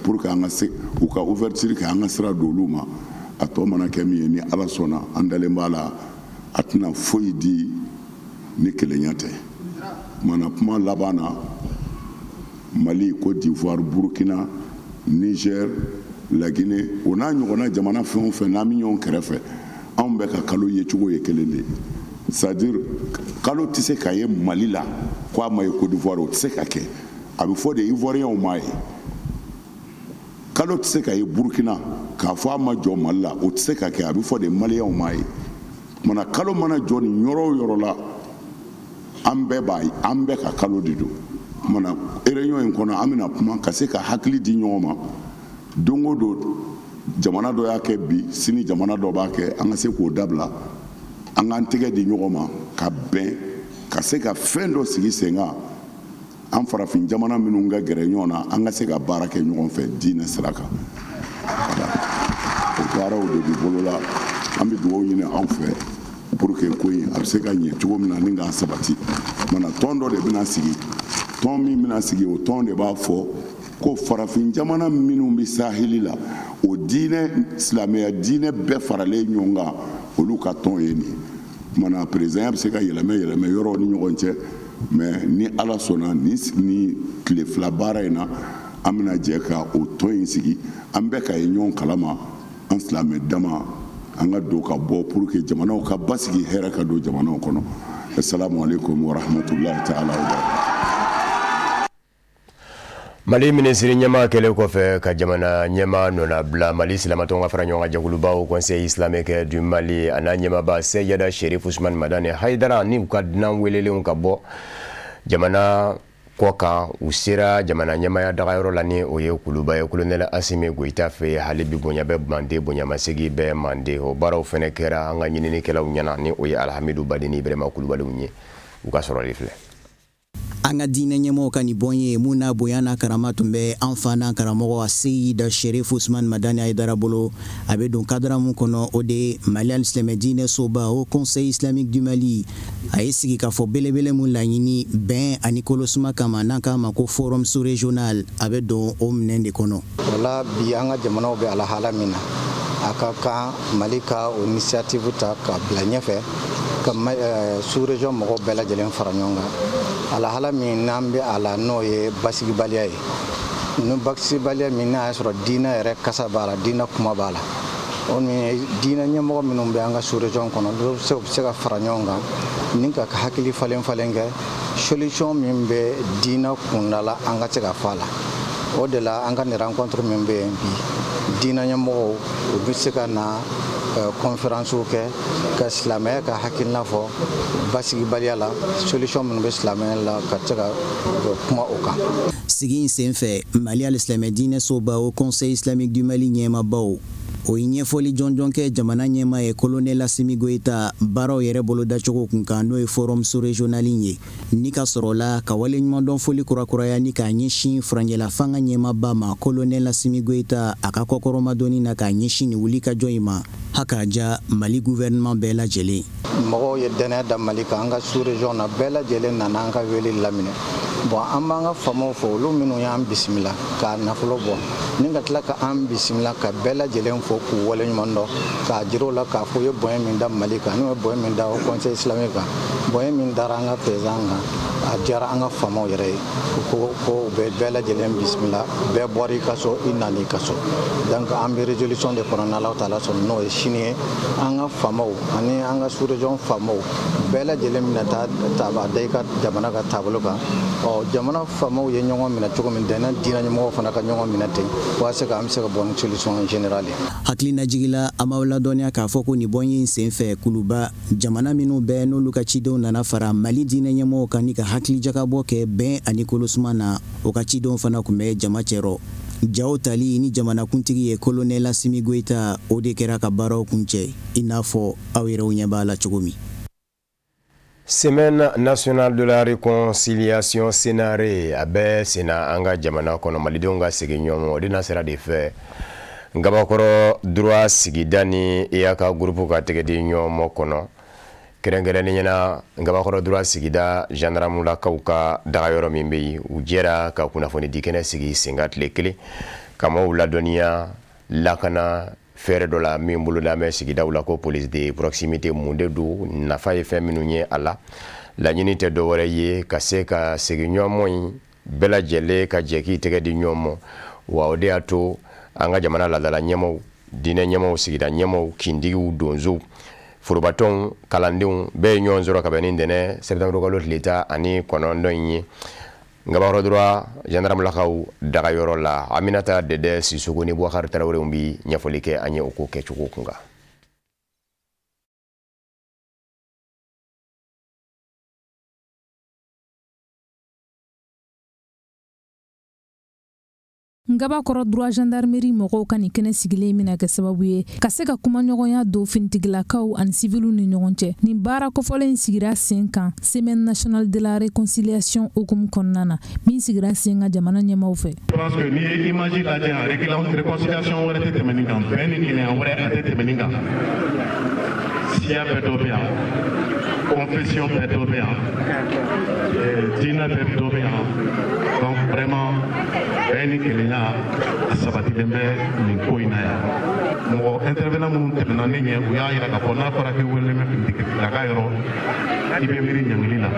pour que an ka se u ka ouverture kɛ, an ka sira don olu ma. A tɔ mana kɛ min ye, ni Ala sɔnna, an dalen b'a la a tɛna foyi di ni kelenya tɛ. Kumana kuma laban na, Mali, Côte d'Ivoire, Burkina, Niger, la Guinée, o n'a ɲɔgɔnna jamana fɛn o fɛn n'an bɛ ɲɔgɔn kɛrɛfɛ, anw bɛɛ ka kalo ye cogo ye kelen de ye. C'est-à-dire kalo tɛ se ka ye Mali la ko a ma ye Côte d'Ivoire, o tɛ se ka kɛ. A bɛ fɔ de Ivoiriyɛnw m'a ye. Kalo tɛ se ka ye Burkina k'a fɔ a ma jɔ Mali la, o tɛ se ka kɛ. A bɛ fɔ de Maliyɛnw m'a ye. Kumana kalo mana jɔ nin yɔrɔ o yɔrɔ la, an bɛɛ b'a ye, an bɛɛ ka kalo de don. Kumana réunion in kɔnɔ, an bɛna kuma ka se ka hakili di ɲɔgɔn ma. Don o don, jamana dɔ y'a kɛ bi, sini jamana dɔ b'a kɛ, an ka se k'o dabila. An k'an tɛgɛ di ɲɔgɔn ma ka bɛn ka se ka fɛn dɔ sigi sen kan. An farafin jamana minnu ka gɛrɛ ɲɔgɔn na, an ka se ka baara kɛ ɲɔgɔn fɛ diinɛ sira kan. O baaraw de bɛ bolo la. An bɛ dugawu ɲini aw fɛ pour que ko in a bɛ se ka ɲɛ cogo min na ni k'a sabati. Mana tɔn dɔ de bɛna sigi, tɔn min bɛna sigi, o tɔn de b'a fɔ ko farafin jamana minnu bɛ sahili la, o diinɛ silamɛya diinɛ bɛɛ faralen ɲɔgɔn kan, olu ka tɔn ye nin ye. Kumana président bɛ se ka yɛlɛmɛ yɛlɛmɛ yɔrɔw ni ɲɔgɔn cɛ, mais ni Ala sɔnna, ni tile 2 baara in na, an bɛna jɛ ka o tɔn in sigi. An bɛɛ ka ye ɲɔgɔn kalama, an silamɛ dama, an ka don ka bɔ pour que jamanaw ka basigi, hɛrɛ ka don jamanaw kɔnɔ. Assalamu alaikum wa rahmatullahi ta'ala wa barakatuh. Mali minisiri ɲɛmaa kɛlen kɔfɛ ka jamana ɲɛmaa nɔnabila, Mali silamatɔnw ka fara ɲɔgɔn kan jɛkulubaw Conseil islamique du Mali, a n'a ɲɛmaaba Seyida Sherif Usman Madani Hayidara ni u ka dunan welelenw ka bɔ jamana kɔ kan, u sera jamana ɲɛmaaya dagayɔrɔ la, ni o ye Kuluba ye, Colonel Asimi Goyita fɛ. Hali bi bonya bɛ Mande, bonyamasegin bɛ Mande. O baaraw fɛnɛ kɛra an ka ɲininikɛlaw ɲɛna, ni o ye Alhamidu Badini Ibrahima Kulubaliw ye. U ka sɔrɔli filɛ. An ka diinɛ ɲɛmɔgɔw ka nin bɔn ye mun n'a bonya n'a karama tun bɛ an fa n'an karamɔgɔ Seyida Sherif Usman Madani Hayidara bolo. A bɛ don kadara mun kɔnɔ, o de ye Mali alisilamɛ diinɛ soba, o Conseil islamique du Mali. A ye sigikafɔ belebele mun laɲini bɛn ani kolosuma kama, n'an k'a ma ko forum sous régional, a bɛ don o minɛn de kɔnɔ. O la bi, an ka jamanaw bɛ alahala min na, a ka kan Mali ka o initiative ta ka bila ɲɛfɛ ka sous région mɔgɔw bɛɛ lajɛlen fara ɲɔgɔn kan. Alahala min n'an bɛ a la, n'o ye basigibaliya ye, ni basigibaliya min n'a y'a sɔrɔ diinɛ yɛrɛ kasa b'a la, diinɛ kuma b'a la, o min ye diinɛ ɲɛmɔgɔ minnu bɛ an ka sous région kɔnɔ, dɔw bɛ se ka fara ɲɔgɔn kan ni ka hakili falen falen kɛ solution min bɛ diinɛ kunda la, an ka se ka fɔ a la. O de la an ka nin rencontre min bɛ yen bi, diinɛ ɲɛmɔgɔw u bɛ se ka na conférence kɛ ka silamɛya ka hakilina fɔ basigibaliya la, solution minnu bɛ silamɛya la, ka se ka kuma o kan. Sigi in senfɛ, Mali alisilamɛ diinɛ soba, o Conseil islamique du Mali ɲɛmabaw, o ye ɲɛfɔli jɔnjɔn kɛ jamana ɲɛmaa ye Colonel Asimi Goyita baaraw yɛrɛ bolodacogo kun kan, n'o ye forum sous régional ye, ni ka sɔrɔ la ka waleɲumandɔn foli kurakuraya ni k'a ɲɛsin furancɛla fanga ɲɛmaaba ma Colonel Asimi Goyita, a ka kɔkɔrɔmadonni na k'a ɲɛsin nin wulikajɔ in ma, haka ja Mali gouvernement bɛɛ lajɛlen. Mɔgɔw ye dɛnɛya da Mali kan, an ka sous région na, bɛɛ lajɛlen nana an ka wele laminɛ. Bon, an b'an ka faamaw fɔ, olu minnu y'an bisimila k'a nafolo bɔ ni ka tila ka an bisimila, ka bɛɛ lajɛlen fo k'u waleɲuman dɔn, k'a jira u la k'a fɔ u ye bonya min da Mali kan, n'u ye bonya min da o Conseil islamique kan, bonya min dara an ka président kan, a diyara an ka faamaw yɛrɛ ye. Ko ko u bɛ bɛɛ lajɛlen bisimila, bɛɛ bɔra i ka so, i nana i ka so. Donc an bɛ résolution de kɔnɔ, n'Ala taala sɔnna, n'o ye sini ye, an ka faamaw ani an ka sous région faamaw bɛɛ lajɛlen bɛna taa a da i ka jamana ka taabolo kan. Ɔ, jamana faamaw ye ɲɔgɔn minɛ cogo min, dɛnɛ diinɛ ɲɛmɔgɔw fana ka ɲɔgɔn minɛ ten, walasa ka an bɛ se ka bɔ ni solution générale ye. Hakilinajigila, an b'aw ladɔnniya k'a fɔ ko nin bɔn in senfɛ Kuluba, jamana minnu bɛɛ n'olu ka cidenw nana fara Mali diinɛ ɲɛmɔgɔw kan ni ka hakilijakabɔ kɛ bɛn ani kolosuma na, o ka cidenw fana tun bɛ jama cɛrɔ. Jaw tali ni jamanakuntigi ye Colonel Asimi Goyita, o de kɛra ka baaraw kuncɛ, i n'a fɔ aw yɛrɛw ɲɛ b'a la cogo min. Semaine nationale de la réconciliation, Sénaré, a bɛ senna an ka jamana kɔnɔ, malidenw ka segin ɲɔgɔn ma. O de nasira de fɛ, Ngabakɔrɔ droit sigida ni IAK groupe ka tɛgɛ di ɲɔgɔn ma kɔnɔ, kɛrɛnkɛrɛnnenya na Ngabakɔrɔ droit sigida gendarmulakaw ka dagayɔrɔ min bɛ yen, u jɛra ka kunnafoni di kɛnɛ sigi sen kan tile 1 ka maaw ladɔnniya lakana fɛɛrɛ dɔ la min boloda bɛ sigidaw la, ko police de proximité. Mun de don, nafa ye fɛn minnu ye a la, laɲini tɛ dɔwɛrɛ ye ka se ka segin ɲɔgɔn in Bɛɛ lajɛlen ka jɛ k'i tɛgɛ di ɲɔgɔn ma. Wa o de y'a to an ka jamana laadala ɲɛmaaw, diinɛ ɲɛmaaw, sigida ɲɛmaaw, kintigiw, donsow, forobatɔnw, kalandenw bɛɛ ye ɲɔgɔn sɔrɔ ka bɛn ni ntɛnɛn septembre kalo tile 19 in ye Ngabakɔrɔ droit gendarmelakaw dagayɔrɔ la. Aminata Dɛdɛ Sisoko ni Boubacar Tarawele bi ɲɛfɔli kɛ an ye o ko kɛcogo kun kan. Ngabakɔrɔ droit gendarmerie mɔgɔw ka nin kɛnɛ sigilen bɛna kɛ sababu ye ka se ka kumaɲɔgɔnya don finitigilakaw ani siviliw ni ɲɔgɔn cɛ. Nin baara kofɔlen in sigira sen kan Semaine nationale de la réconciliation hukumu kɔnɔna na, min sigira sen kan jamana ɲɛmaaw fɛ. Je pense que n'i ye image lajɛ yan, réconciliation wɛrɛ tɛ tɛmɛ nin kan, bɛn ni kelenya wɛrɛ a tɛ tɛmɛ nin kan. Siya bɛɛ dɔ bɛ yan, confession bɛɛ dɔ bɛ yan, diinɛ bɛɛ dɔ bɛ yan. Donc vraiment bɛn ni kelenya a sabatilen bɛ nin ko in na yan. Mɔgɔ intervenant minnu tɛmɛna ne ɲɛ, u y'a yira k'a fɔ n'a fɔra k'i welelen bɛ finitigilaka yɔrɔ, i bɛ miiri ɲangili la.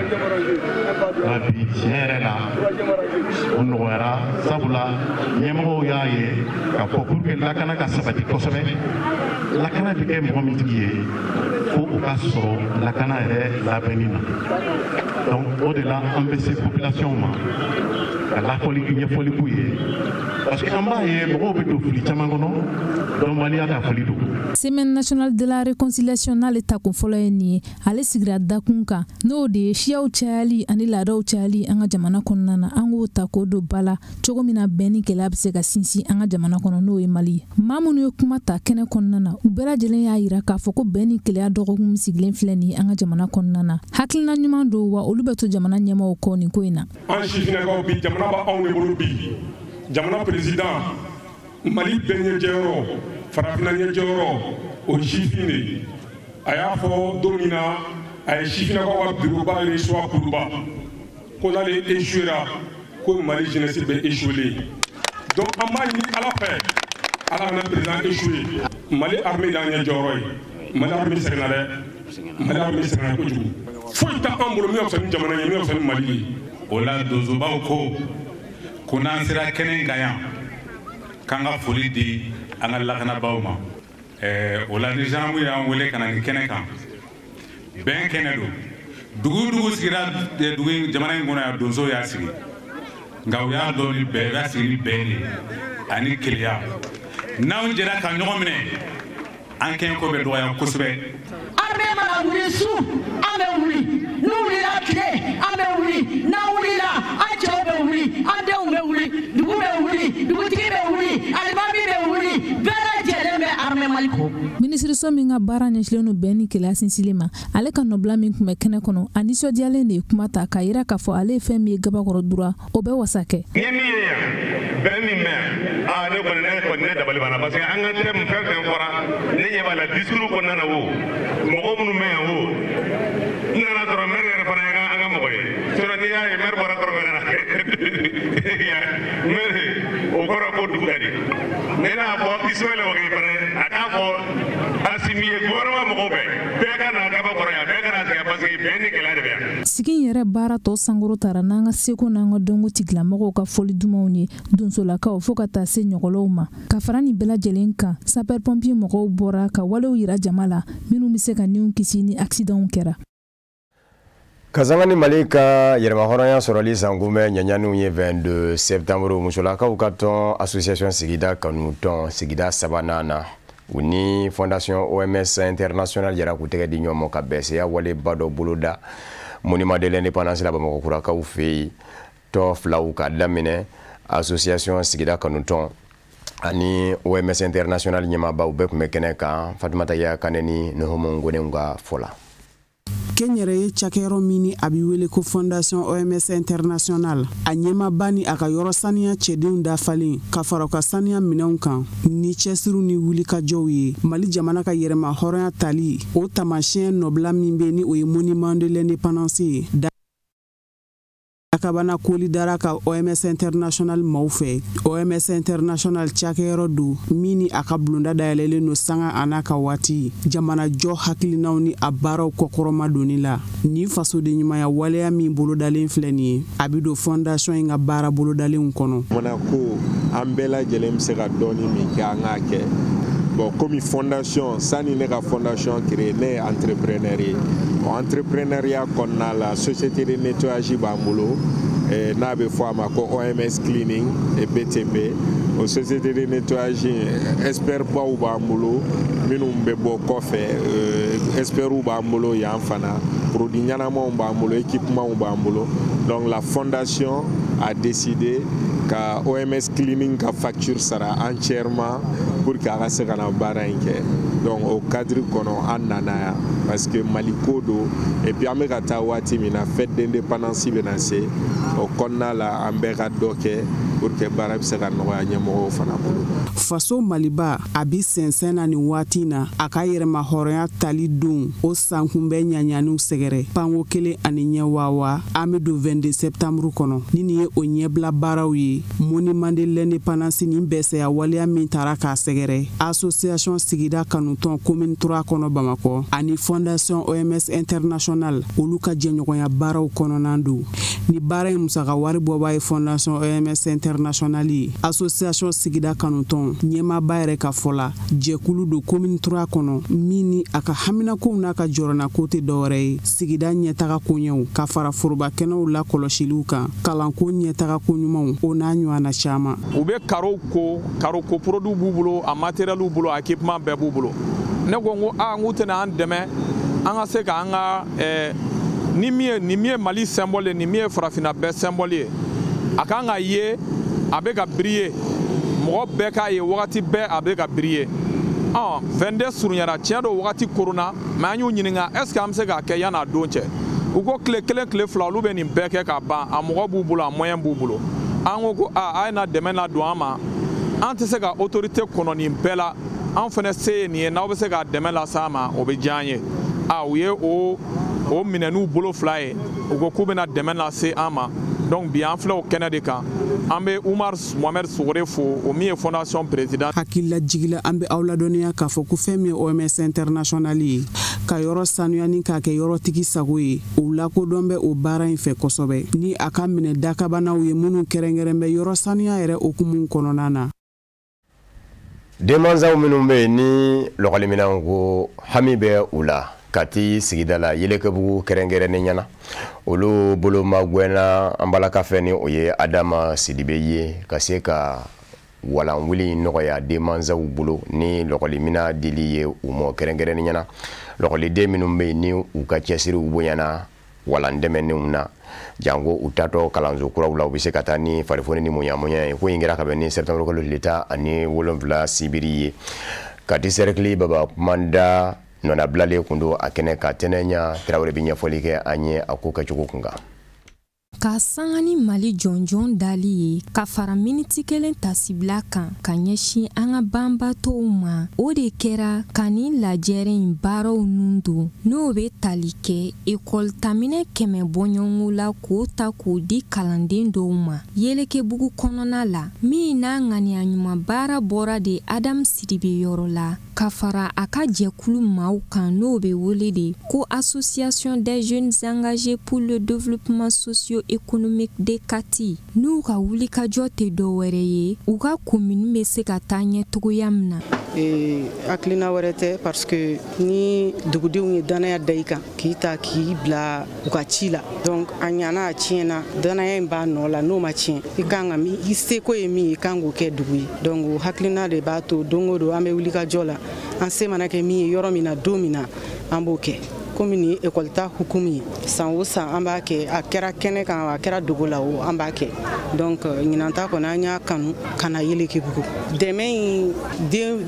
Nka bi tiɲɛ yɛrɛ la, o nɔgɔyara, sabula ɲɛmɔgɔw y'a ye k'a fɔ pour que lakana ka sabati kosɛbɛ, lakana bɛ kɛ mɔgɔ min tigi ye, fo o ka sɔrɔ lakana yɛrɛ labɛnni na. Donc o de la an bɛ se population ma ka lakɔli ɲɛfɔli k'u ye, parce que an b'a ye mɔgɔw bɛ don fili caman kɔnɔ, dɔnbaliya ka fili don. Semaine nationale de la réconciliation n'ale takun fɔlɔ ye nin ye, ale sigira dakun kan, n'o de ye siyaw cayali ani laadaw cayali an ka jamana kɔnɔna na. An k'o ta k'o don ba la cogo min na bɛn ni gɛlɛya bɛ se ka sinsin an ka jamana kɔnɔ, n'o ye Mali ye. Maa minnu ye kuma ta kɛnɛ kɔnɔna na, u bɛɛ lajɛlen y'a yira k'a fɔ ko bɛn ni gɛlɛya dɔgɔkun min sigilen filɛ nin ye an ka jamana kɔnɔna na, hakilina ɲuman don, wa olu bɛ to jamana ɲɛmaaw kɔ nin ko in na. An sifinnakaw bi, jamana b'anw de bolo bi. Jamana président, Mali bɛɛ ɲɛjɛyɔrɔ, farafinna ɲɛjɛyɔrɔ, o ye sifin de ye. A y'a fɔ don min na a ye sifinnakaw ka bureauba reçoit Kuluba, ko n'ale échouera, ko Mali jeunesse bɛ échouer. Donc an b'a ɲini Ala fɛ, Ala kana président échouer. Mali armée y'an ɲɛjɔyɔrɔ ye. Mali armée sɛgɛnna dɛ, Mali armée sɛgɛnna kojugu. Foyi t'an bolo min ka fisa ni jamana ye, min ka fisa ni Mali ye. O la donsobaw ko n'an sera kɛnɛ kan yan, k'an ka foli di an ka lakanabaaw ma. O la ni gendarme y'an wele ka na nin kɛnɛ kan, bɛn kɛnɛ don. Dugu dugu sigira dugu jamana in kɔnɔ yan, donsow y'a sigi, nka u y'a dɔn ni bɛn, u y'a sigi ni bɛn de ye ani kelenya. N'anw jɛra ka ɲɔgɔn minɛ, an kɛɲɛko bɛ dɔgɔya kosɛbɛ. Armée mana wuli su, an bɛ wuli. N'u wulila tile, an bɛ wuli. N'an wulila, an cɛw bɛ wuli, an denw bɛ wuli, dugu bɛ wuli, dugutigi bɛ wuli, alimami bɛ wuli, bɛɛ lajɛlen bɛ armée Mali kɔ. Minisiriso min ka baara ɲɛsilen don bɛn ni kelenya sinsinli ma, ale ka nɔbila min tun bɛ kɛnɛ kɔnɔ, a nisɔndiyalen de ye kuma ta k'a yira k'a fɔ ale ye fɛn min ye Gabakɔrɔ droit, o bɛ wasa kɛ. N ye min ye yan, bɛn min bɛ yan, aa ne kɔni ne dabali banna, parce que an ka thème fɛn fɛn fɔra, ne ɲɛ b'a la discours kɔnɔna na, o mɔgɔ minnu bɛ yan, o n nana sɔrɔ maire yɛrɛ fana ye an ka mɔgɔ ye. Sinon n'i y'a ye maire bɔra kɔrɔfɛ ka na, maire o kɔrɔ ko dugu ka di. Ne n'a fɔ Ismaël Wagué fana ye, a k'a fɔ Assimi ye, gouvernement mɔgɔw bɛɛ ka na Gabakɔrɔ yan, bɛɛ ka na sigi, parce que bɛn ni gɛlɛya de bɛ yan. Sigi in yɛrɛ baara tɔ sankɔrɔ tara n'an ka seko n'an ka dɔnko tigilamɔgɔw ka fɔli dumanw ye donsolakaw fo ka taa se ɲɔgɔlɔw ma. Ka fara nin bɛɛ lajɛlen kan, sapeur pompier mɔgɔw bɔra ka walew yira jama la minnu bɛ se ka niw kisi ni accidentw kɛra. Ka sanga ni Mali ka yɛrɛmahɔrɔnya sɔrɔli sankunbɛn ɲaɲaniw ye 22 septembre, musolakaw ka tɔn association sigida kanu tɔn sigida sabanan na, u ni fondation OMS international jɛra k'u tɛgɛ di ɲɔgɔn ma ka bɛnseya waleba dɔ boloda monument de l'indépendance la Bamakɔ kurakaw fɛ yen. Tɔn filaw ka daminɛ association sigida kanu tɔn ani OMS international ɲɛmaabaw bɛɛ tun bɛ kɛnɛ kan. Fatumata Ya Kane ni Nuhumu Ngonew ka fɔ la. Kɛnyɛrɛye cakɛyɔrɔ min ni a bɛ wele ko fondation OMS international, a ɲɛmaaba ni a ka yɔrɔ saniya cɛdenw dafalen ka fara u ka saniya minɛnw kan ni cɛsiriw ni wulikajɔw ye, Mali jamana ka yɛrɛma hɔrɔnya tali o taamasiyɛn nɔbila min bɛ ni o ye monument de l'indépendance ye. Dakabana koli dara ka OMS International maaw fɛ. OMS International cakɛyɔrɔ don min ni a ka bulonda dayɛlɛlen don sanga a n'a ka waati jamanajɔ hakilinaw ni a baaraw kɔkɔrɔma donni la. Nin fasoden ɲumanya waleya min bolodalen filɛ nin ye, a bɛ don fondation in ka baara bolodalenw kɔnɔ. Mana ko an bɛɛ lajɛlen bɛ se ka dɔɔni min kɛ, an k'a kɛ. Bon, komi fondation, sani ne ka fondation créer, ne ye entrepreneur ye. O entrepreneuriat kɔnɔna la, société de nettoyage b'an bolo, n'a bɛ fɔ a ma ko OMS Cleaning et BTP. O société de nettoyage, expert baw b'an bolo minnu bɛ bɔ kɔfɛ, experts b'an bolo yan fana, produit ɲɛnamaw b'an bolo, équipement b'an bolo. Donc la fondation a décidé ka OMS Cleaning ka facture sara entièrement pour que a ka se ka na baara in kɛ. Donc o cadre kɔnɔ an nana yan parce que Mali ko don, et puis an bɛ ka taa waati min na, fête d'indépendance bɛna se, o kɔnɔna la an bɛɛ ka dɔ kɛ pour que baara bɛ se ka nɔgɔya ɲɛmɔgɔw fana bolo. Faso Maliba a bi sɛnsɛn na nin waati na, a ka yɛrɛma hɔrɔnya tali don o sankunbɛn ɲaɲaniw sɛgɛrɛ panko kelen ani ɲɛ waawa. An bɛ don 22 septembre kɔnɔ ni nin ye o ɲɛbila baaraw ye. Monument de l'indépendance nin bɛsɛya waleya min taara k'a sɛgɛrɛ association sigida kanutɔn commune 3 kɔnɔ Bamakɔ ani fondation OMS International, olu ka jɛɲɔgɔnya baaraw kɔnɔna don. Ni baara in musaka wari bɔba ye fondation OMS International ye. Association sigida kanutɔn ɲɛmaaba yɛrɛ ka fɔ la, jɛkulu don commune 3 kɔnɔ min ni a ka haminakow n'a ka jɔrɔnako tɛ dɔwɛrɛ ye sigida ɲɛtaga koɲɛw ka fara forobakɛnɛw lakɔlɔsiliw kan, kalanko ɲɛtaga koɲumanw, o n'a ɲɔgɔnna caman. U bɛ karo ko, karo ko produit b'u bolo, a matériel b'u bolo, a équipement bɛɛ b'u bolo. Ne ko n ko aa, n k'u tɛna an dɛmɛ an ka se k'an ka ni min ye Mali symbole ye, ni min ye farafinna bɛɛ symbole ye, a kan ka ye, a bɛ ka briller, mɔgɔ bɛɛ k'a ye wagati bɛɛ a bɛ ka briller. 22 surunyara, tiɲɛ don wagati koronna, mais an y'u ɲininka est ce que an bɛ se k'a kɛ yan'a don cɛ? U ko tile kelen tile fila olu bɛ nin bɛɛ kɛ k'a ban, a mɔgɔ b'u bolo, a moyen b'u bolo. An ko ko aa, a ye na dɛmɛ na don an ma, an tɛ se ka autorité kɔnɔ nin bɛɛ la, an fana se ye nin ye, n'aw bɛ se ka dɛmɛ las'an ma o bɛ diya an ye. A u ye o minɛ n'u bolo fila ye, u ko k'u bɛna dɛmɛ lase an ma. Donc bi an filɛ o kɛnɛ de kan, an bɛ Umar Mohamed Sogore fo, o min ye fondation président. Hakilila jigila an bɛ aw ladɔnniya k'a fɔ ko fɛn min ye OMS International ye, ka yɔrɔ sanuya ni k'a kɛ yɔrɔtigi sago ye, o lakodɔn bɛ o baara in fɛ kosɛbɛ ni a ka minɛ dakabanaw ye minnu kɛrɛnkɛrɛn bɛ yɔrɔ sanuya yɛrɛ hukumu kɔnɔna na. Denmansaw minnu bɛ yen ni lɔgɔliminɛn ko hami bɛ u la Kati sigida la Yelekebugu kɛrɛnkɛrɛnnen ɲɛna, olu bolo magɛnna an balaka fɛ ni o ye Adama Sidibe ye, ka se ka walanwuli nɔgɔya denmansaw bolo ni lɔgɔlimina dili ye u ma kɛrɛnkɛrɛnnen ɲɛna. Lɔgɔliden minnu bɛ yen ni u ka cɛsiriw bonyana walan dɛmɛnenw na, jango u tatɔ kalanso kuraw la, u bɛ se ka taa ni farifoni ni muɲamuɲa ye. Ko in kɛra ka bɛn ni septembre kalo tile 17 sibiri ye. Kati cercle Baba Kumanda nɔnabilalen kun don a kɛnɛ ka Tɛnɛɲa Tarawele bɛ ɲɛfɔli kɛ an ye a ko kɛcogo kun kan. Ka sanga ni Mali jɔnjɔn dali ye ka fara miniti kelen tasibila kan ka ɲɛsin an ka banbatɔw ma, o de kɛra ka nin lajɛrɛ in baaraw nun don, n'o bɛ tali kɛ ekɔli taminɛ 100 bɔɲɔgɔnko la k'o ta k'o di kalanden dɔw ma Yelekebugu kɔnɔna la, min n'a ŋaniya ɲuman baara bɔra de Adamu Sidibe yɔrɔ la ka fara a ka jɛkulu maaw kan, n'o bɛ wele de ko Association des jeunes engagés pour le développement socio-économique de Kati. N'u ka wulikajɔ tɛ dɔwɛrɛ ye, u ka commune bɛ se ka taa ɲɛ cogoya min na. Hakilina wɛrɛ tɛ, parce que ni dugudenw ye danaya da i kan k'i ta k'i bila u ka ci la, donc a ɲana a tiɲɛna, danaya in b'a nɔ la, n'o ma tiɲɛ i kan ka i seko ye min ye, i kan k'o kɛ dugu ye. Donc o hakilina de b'a to don o don an bɛ wulikajɔ la, an se mana kɛ min ye yɔrɔ min na don min na an b'o kɛ. Komi nin ekɔli ta hukumu ye, san o san an b'a kɛ, a kɛra kɛnɛ kan a kɛra dogo la o an b'a kɛ. Donc ɲinan ta kɔni an y'a kanu ka na Yelekebugu. Dɛmɛ in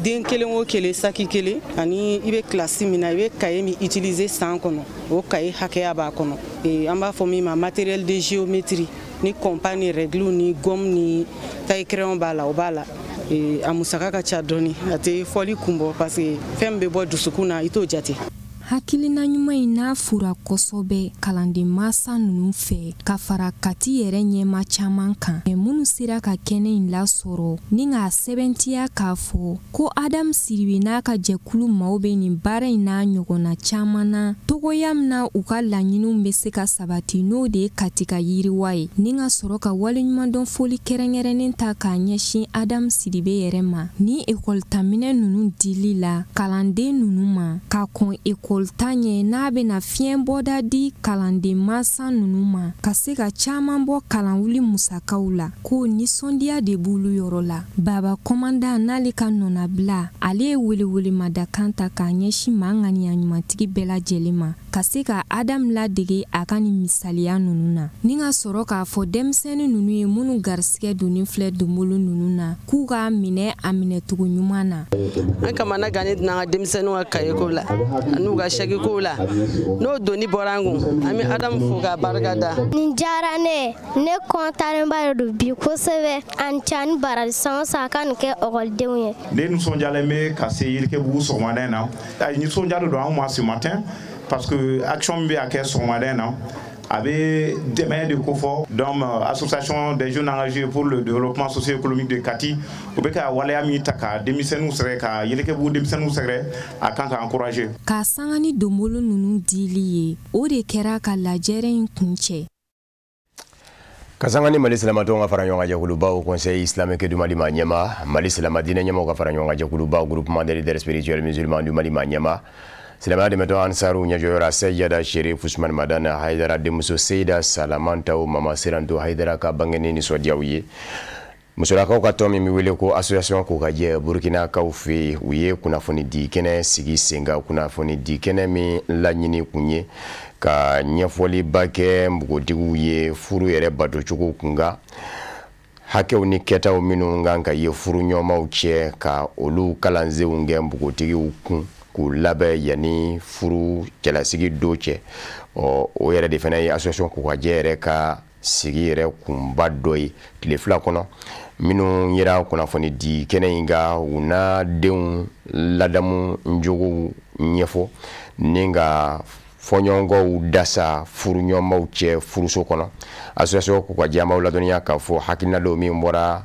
den kelen o kelen saki kelen, ani i bɛ kilasi min na i bɛ kaye min utiliser san kɔnɔ, o kaye hakɛya b'a kɔnɔ. An b'a fɔ min ma matériel de géométrie, ni compas ni règle ni gomme ni taille crayon b'a la, o b'a la. A musaka ka ca dɔɔni, a tɛ fɔli kun bɔ parce que fɛn bɛ bɔ dusukun na i t'o jate. Hakilina ɲuman in n'a fura kosɛbɛ kalanden mansa ninnu fɛ ka fara Kati yɛrɛ ɲɛma caman kan, minnu sera ka kɛnɛ in lasɔrɔ ni k'a sɛbɛntiya k'a fɔ ko Adamu Sidibe n'a ka jɛkulu maaw bɛ nin baara in n'a ɲɔgɔnna caman na togoya min na u ka laɲiniw bɛ se ka sabati, n'o de ye Kati ka yiriwa ye, ni ka sɔrɔ ka waleɲumandɔn foli kɛrɛnkɛrɛnnen ta k'a ɲɛsin Adamu Sidibe yɛrɛ ma ni ekɔlitaminɛ ninnu dili la kalanden ninnu ma ka kɔn ekɔlita ɲɛ, n'a bɛna fiɲɛ bɔda di kalanden mansa ninnu ma ka se ka caman bɔ kalanwuli musakaw la, k'o nisɔndiya de b'olu yɔrɔ la. Baba Kɔmandan n'ale ka nɔnabila, ale ye welewelemadakan ta k'a ɲɛsin maa ŋaniya ɲumantigi bɛɛ lajɛlen ma ka se ka Adamu ladege a ka nin misaliya ninnu na, ni ka sɔrɔ k'a fɔ denmisɛnnin ninnu ye minnu garisigɛ donnen filɛ donbolo ninnu na k'u k'a minɛ a minɛcogo ɲuman na. An kamana gannen don an ka denmisɛnninw ka kayeko la an'u ka sɛgikow la, n'o doni bɔra an kun, an bɛ Adamu fo k'a barika da. Nin diyara ne ye, ne kɔntanenba de don bi kosɛbɛ. Ani ca ni baraji san o san a ka nin kɛ ekɔlidenw ye. Ne nisɔndiyalen bɛ ka se Yirikebugu sɔgɔmada in na. Nisɔndiya de don anw ma ce matin parce que action min bɛ a kɛ sɔgɔmada in na, a bɛ dɛmɛ de kofɔ. Donc association des jeunes engagés pour le développement socio-économique de Kati, u bɛ ka waleya min ta ka denmisɛnninw sɛgɛrɛ, ka Yirikebugu denmisɛnninw sɛgɛrɛ, a kan ka encourager. K'a sanga ni donbolo ninnu dili ye, o de kɛra ka lajɛrɛ in kuncɛ. Ka sanga ni Mali silamatɔnw ka fara ɲɔgɔn kan jɛkulubaw Conseil islamique du Mali ma ɲɛma, Mali silama diinɛ ɲɛmaaw ka fara ɲɔgɔn kan jɛkulubaw groupement des leaders spirituels musulmans du Mali ma ɲɛma, silamɛya dɛmɛtɔn Ansaru ɲɛjɔyɔrɔ Seyida Sherif Usman Madana Hayidara denmuso Seyida Salamantaw Mama Siranto Hayidara ka bangeni nisɔndiyaw ye. Musolakaw ka tɔn min bɛ wele ko association ko ka jɛ Burkinakaw fɛ yen, u ye kunnafoni di kɛnɛ sigi sen kan, kunnafoni di kɛnɛ min laɲini kun ye ka ɲɛfɔliba kɛ npogotigiw ye furu yɛrɛ batocogo kunkan, hakɛw ni kɛtaw minnu kan ka ye furuɲɔgɔnmaw cɛ, ka olu kalansenw kɛ npogotigiw kun k'u labɛn yanni furu cɛlasigi don cɛ. Ɔ o yɛrɛ de fana ye association ko ka jɛ yɛrɛ ka sigi yɛrɛ kunba dɔ ye tile 2 kɔnɔ. Minnu yera kunnafoni di kɛnɛ in kan, u n'a denw ladamu jogow ɲɛfɔ ni ka fɔɲɔgɔnkɔw dasa furuɲɔgɔnmaw cɛ furuso kɔnɔ. Association ko ka jɛ an b'aw ladɔnniya k'a fɔ hakilina dɔw min bɔra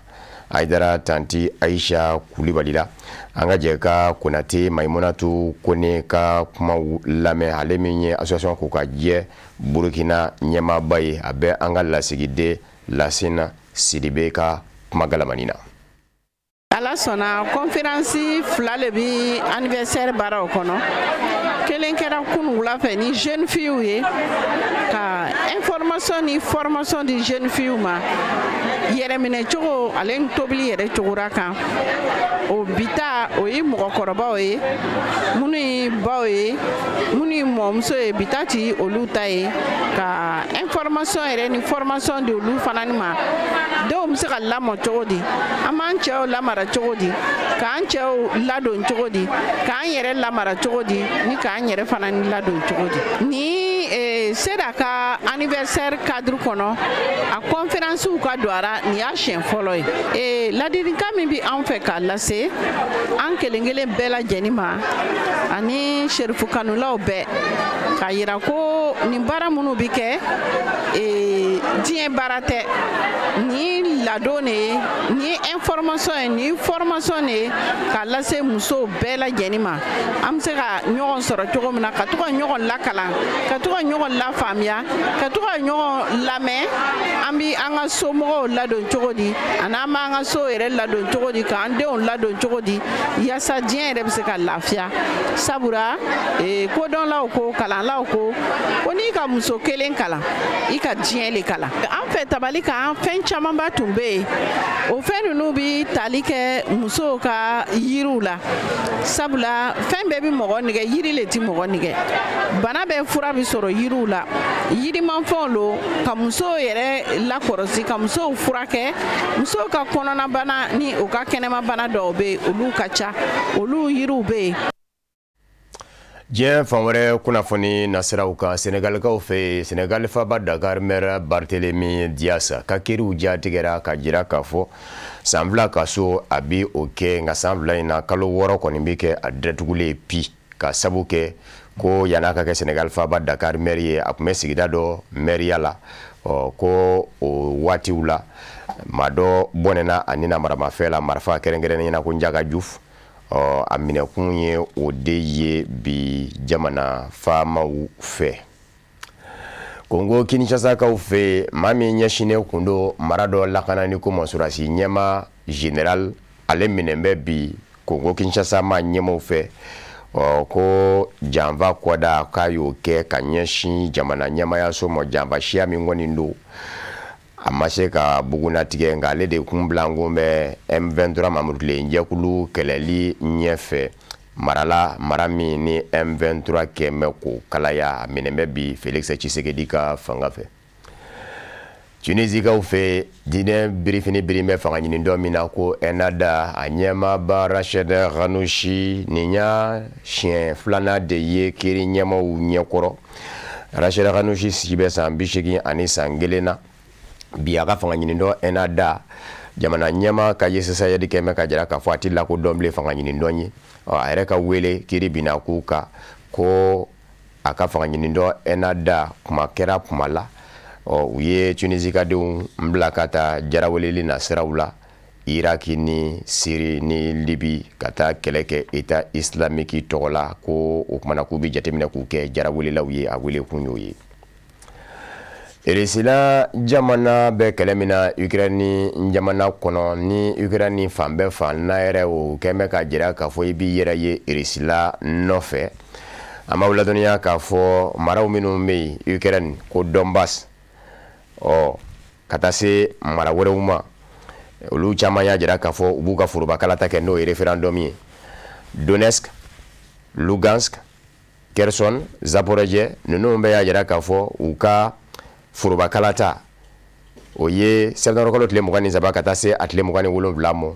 Hayidara tanti Ayisa Kulibali la, an ka jɛ ka Konate Mayimunatu Kone ka kumaw lamɛn, ale min ye association ko ka jɛ Burukina ɲɛmaaba ye. A bɛ an ka lasigiden Lasina Sidibe ka kuma galamani na. Ala sɔnna, conférence 2 le bi anniversaire baaraw kɔnɔ. Kelen kɛra kunun wula fɛ ni jeune fille ye ka information ni formation di jeune fille ma yɛrɛminɛ cogo ale ni tobili yɛrɛ cogoya kan. O bita o ye mɔgɔkɔrɔbaw ye, minnu ye baw ye, minnu ye mɔmuso ye, bita ti olu ta ye ka information yɛrɛ ni formation di olu fana ni ma. Denw bɛ se ka lamɔ cogo di, an b'an cɛw lamara cogo di, k'an cɛw ladon cogo di, k'an yɛrɛ lamara cogo di, ni k'an yɛrɛ fana ni ladon cogo di. Ni sera ka anniversaire cadre kɔnɔ, a conférence ka don a la, nin y'a siɲɛ fɔlɔ ye. Ladilikan min bɛ anw fɛ k'a lase an kelen kelen bɛɛ lajɛlen ma ani serifu kanulaw bɛɛ, k'a yira ko nin baara minnu bɛ kɛ diɲɛ baara tɛ, nin ladon de ye, nin information ye, nin formation de ye k'a lase musow bɛɛ lajɛlen ma. An bɛ se ka ɲɔgɔn sɔrɔ cogo min na, ka to ka ɲɔgɔn lakalan, ka to ka ɲɔgɔn lafaamuya, ka to ka ɲɔgɔn lamɛn. An bɛ an ka somɔgɔw ladon cogo di, ani an b'an ka so yɛrɛ ladon cogo di, k'an denw ladon cogo di, yaasa diɲɛ yɛrɛ bɛ se ka lafiya. Sabula kodɔnlaw ko, kalanlaw ko, ko n'i ka muso kelen kalan, i ka diɲɛ le kalan. An fɛ tabali kan, fɛn camanba tun bɛ yen. O fɛn ninnu bɛ tali kɛ musow ka yiriw la. Sabula fɛn bɛɛ bɛ mɔgɔ nɛgɛ, yiri le tɛ mɔgɔ nɛgɛ. Bana bɛɛ fura bɛ sɔrɔ yiriw la. Yirimafɛnw lo ka musow yɛrɛ lakɔlɔsi, ka musow furakɛ. Musow ka kɔnɔnabana ni u ka kɛnɛmabana dɔw bɛ yen, olu ka ca, olu yiriw bɛ yen. Diɲɛ fan wɛrɛ kunnafoni nasiraw kan, Senegalikaw fɛ yen, Senegal faba Dakar maire Barthélémy Dias ka kiriw jatigɛra ka jira k'a fɔ san 2 kaso a bi o kɛ, nka san 2 in na kalo 6 kɔni bɛ kɛ a datugulen pi Ka sabu kɛ ko yan'a ka kɛ Senegal faaba Dakar maire ye, a tun bɛ sigida dɔ maire la. Ɔ ko o waatiw la, maa dɔ bɔnɛna a ni na maramafɛn la, marifa kɛrɛnkɛrɛnnenya na ko Ndiaga Diouf. Ɔ a minɛkun ye o de ye bi jamana faamaw fɛ. Kongo Kinshasakaw fɛ, maa min ɲɛsinnen kun don mara dɔ lakanani ko ma, sɔrɔdasi ɲɛmaa général, ale minɛn bɛ bi Kongo Kinshasa ma ɲɛmaaw fɛ. Ɔ ko janfa kɔda k'a y'o kɛ ka ɲɛsin jamana ɲɛmaayaso ma, janfa siya min kɔni don a ma se ka bugunnatigɛ, nka ale de kun bilankun bɛ M23 Mamurutilen jɛkulu kɛlɛli ɲɛfɛ marala, mara min ni M23 kɛn bɛ k'o kalaya. A minɛn bɛ bi Félix Tshisekedi ka fanga fɛ. Tunisikaw fɛ, diinɛ birifini biri bɛ fanga ɲini dɔ min na ko Ennahda, a ɲɛmaaba Rached Ghannouchi, nin y'a siɲɛ filanan de ye kiiri ɲɛmaaw ɲɛkɔrɔ. Rached Ghannouchi si bɛ san 81 na bi. A ka fanga ɲini dɔ Ennahda, jamana ɲɛmaa Kais Saied kɛn bɛ ka jira k'a fɔ a ti lakodɔn bilen fanga ɲini dɔn ye. Ɔ a yɛrɛ ka wele kiiri binna k'u kan ko a ka fanga ɲini dɔ Ennahda kuma kɛra kuma la. Ɔ u ye Tunisikadenw bila ka taa jaraweleli nasiraw la Iraki ni Siri ni Libi, ka taa kɛlɛ kɛ État islamique tɔgɔ la, ko o kumana k'u bɛ jateminɛ k'u kɛ jarawelelaw ye. A wele kun y'o ye. Irisila jamana bɛ kɛlɛ min na Ukraine jamana kɔnɔ, ni Ukraine fan bɛɛ fan n'a yɛrɛ, o kɛn bɛ ka jira k'a fɔ i b'i yɛrɛ ye Irisila nɔfɛ. An b'aw ladɔnniya k'a fɔ maraw minnu bɛ yen Ukraine ko Donbass, ɔ ka taa se mara wɛrɛw ma, olu caman y'a jira k'a fɔ u b'u ka foroba kalata kɛ, n'o ye référendum ye. Donetsk, Lugansk, Kherson, Zaporozhye, ninnu bɛɛ y'a jira k'a fɔ u ka foroba kalata o ye septembre kalo tile 23 ka taa se a tile 27 ma.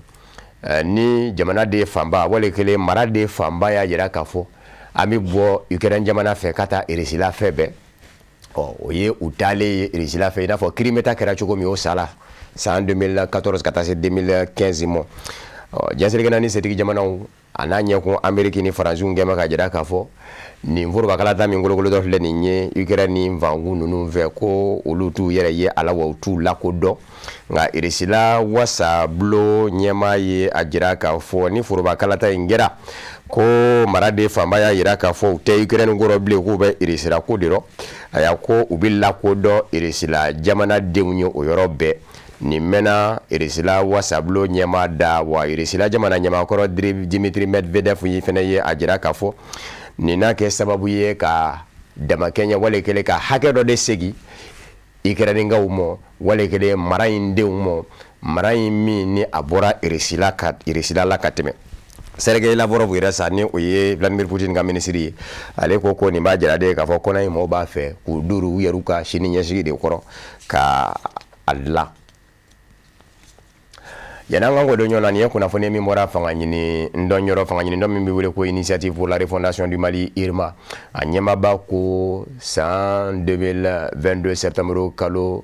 Ni jamana de fanba wali kelen mara de fanba y'a jira k'a fɔ an bɛ bɔ Ukraine jamana fɛ ka taa Irisila fɛ bɛɛ. Ɔ o ye u taalen ye Irisila fɛ, i n'a fɔ Crimée ta kɛra cogo min o sa la san 2014 ka taa se 2015 ma. Ɔ diɲɛ seleke naani setigi jamanaw a n'a ɲɛkun Amérique ni Faransiw kɛn bɛ ka jira k'a fɔ nin foroba kalata min kolokolo dɔ filɛ nin ye Ukraine ni Vangu ninnu fɛ, ko olu t'u yɛrɛ ye a la, wa u t'u lakodɔn. Nka Irisila wasabulon ɲɛmaa ye a jira k'a fɔ ni foroba kalata in kɛra, ko mara de fanba y'a jira k'a fɔ u tɛ Ukraine kɔrɔ bilen, k'u bɛ Irisila ko de rɔ. A y'a ko u bɛ lakodɔn Irisila jamanadenw ye o yɔrɔ bɛɛ. Nin mɛnna Irisila wasabulon ɲɛmaa da wa. Irisila jamana ɲɛmaakɔrɔ Dimitri Medvedev fana ye a jira k'a fɔ nin n'a kɛ sababu ye ka damakɛɲɛ wale kelen ka hakɛ dɔ de segin Ukrainekaw ma, wale kelen mara in denw ma, mara in min ni a bɔra Irisila la ka tɛmɛ. Sergei Lavrov yɛrɛ sa, ni o ye Vladimir Poutine ka minisiri ye, ale ko ko nin b'a jira de k'a fɔ kɔnɔ in mɔgɔw b'a fɛ k'u duuru u yɛrɛ ka sini ɲɛsigi de kɔrɔ ka a dilan. Yanni an ka don ɲɔgɔn na, nin ye kunnafoni min bɔra fanga ɲini dɔn yɔrɔ, fanga ɲini dɔn min bɛ wele ko Initiative pour la refondation du Mali, IRMA, a ɲɛmaaba ko san 2022 septembre kalo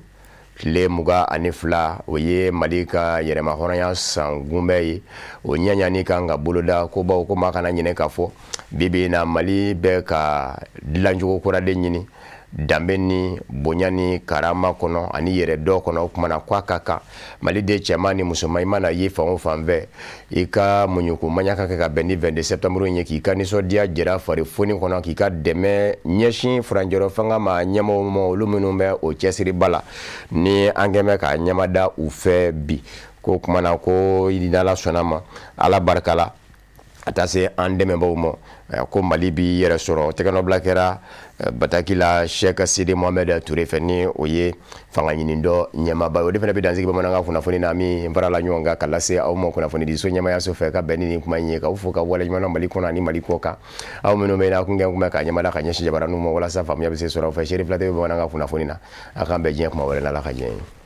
tile 22, o ye Mali ka yɛrɛmahɔrɔnya san gunbɛ ye. O ɲɛɲani kan ka boloda ko bawo ko maa kana ɲinɛ k'a fɔ bi bi in na Mali bɛ ka dilancogo kura de ɲini danbe ni bonya ni karama kɔnɔ ani yɛrɛ dɔ kɔnɔ. O kumana ko a ka kan Mali den cɛman ni musoman, i mana ye fan o fan fɛ, i ka muɲuko maɲa ka kɛ ka bɛn ni 22 septembre in ye, k'i ka nisɔndiya jira fari foni kɔnɔ, k'i ka dɛmɛ ɲɛsin furancɛrɔ fanga ma ɲɛmɔgɔw ma, olu minnu bɛ o cɛsiriba la ni an kɛn bɛ ka ɲɛmada u fɛ bi. Ko kumana ko n'Ala sɔnna ma, Ala barika la, a taa se an dɛmɛbaaw ma, ko Mali b'i yɛrɛ sɔrɔ. Tɛgɛnɔbila kɛra bataki la Cheikh Sidi Mohamed Touré fɛ, ni o ye fanga ɲini dɔ ɲɛmaaba ye. O de fana bɛ dansigi bamanankan kunnafoni na min farala ɲɔgɔn kan ka lase aw ma kunnafonidiso ɲɛmayaso fɛ ka bɛn ni nin kuma in ye, k'aw fo ka waleɲuman dɔn Mali kɔnɔ ani Mali kɔ kan. Aw minnu bɛ yen n'a kun kɛ kun bɛ ka ɲɛmada ka ɲɛsin jabaraninw ma walasa faamuya bɛ se sɔrɔ aw fɛ. Seeri Filate bɛ bamanankan kunnafoni na. A k'an bɛn diɲɛ kuma wɛrɛ la, Ala ka diɲɛ ye.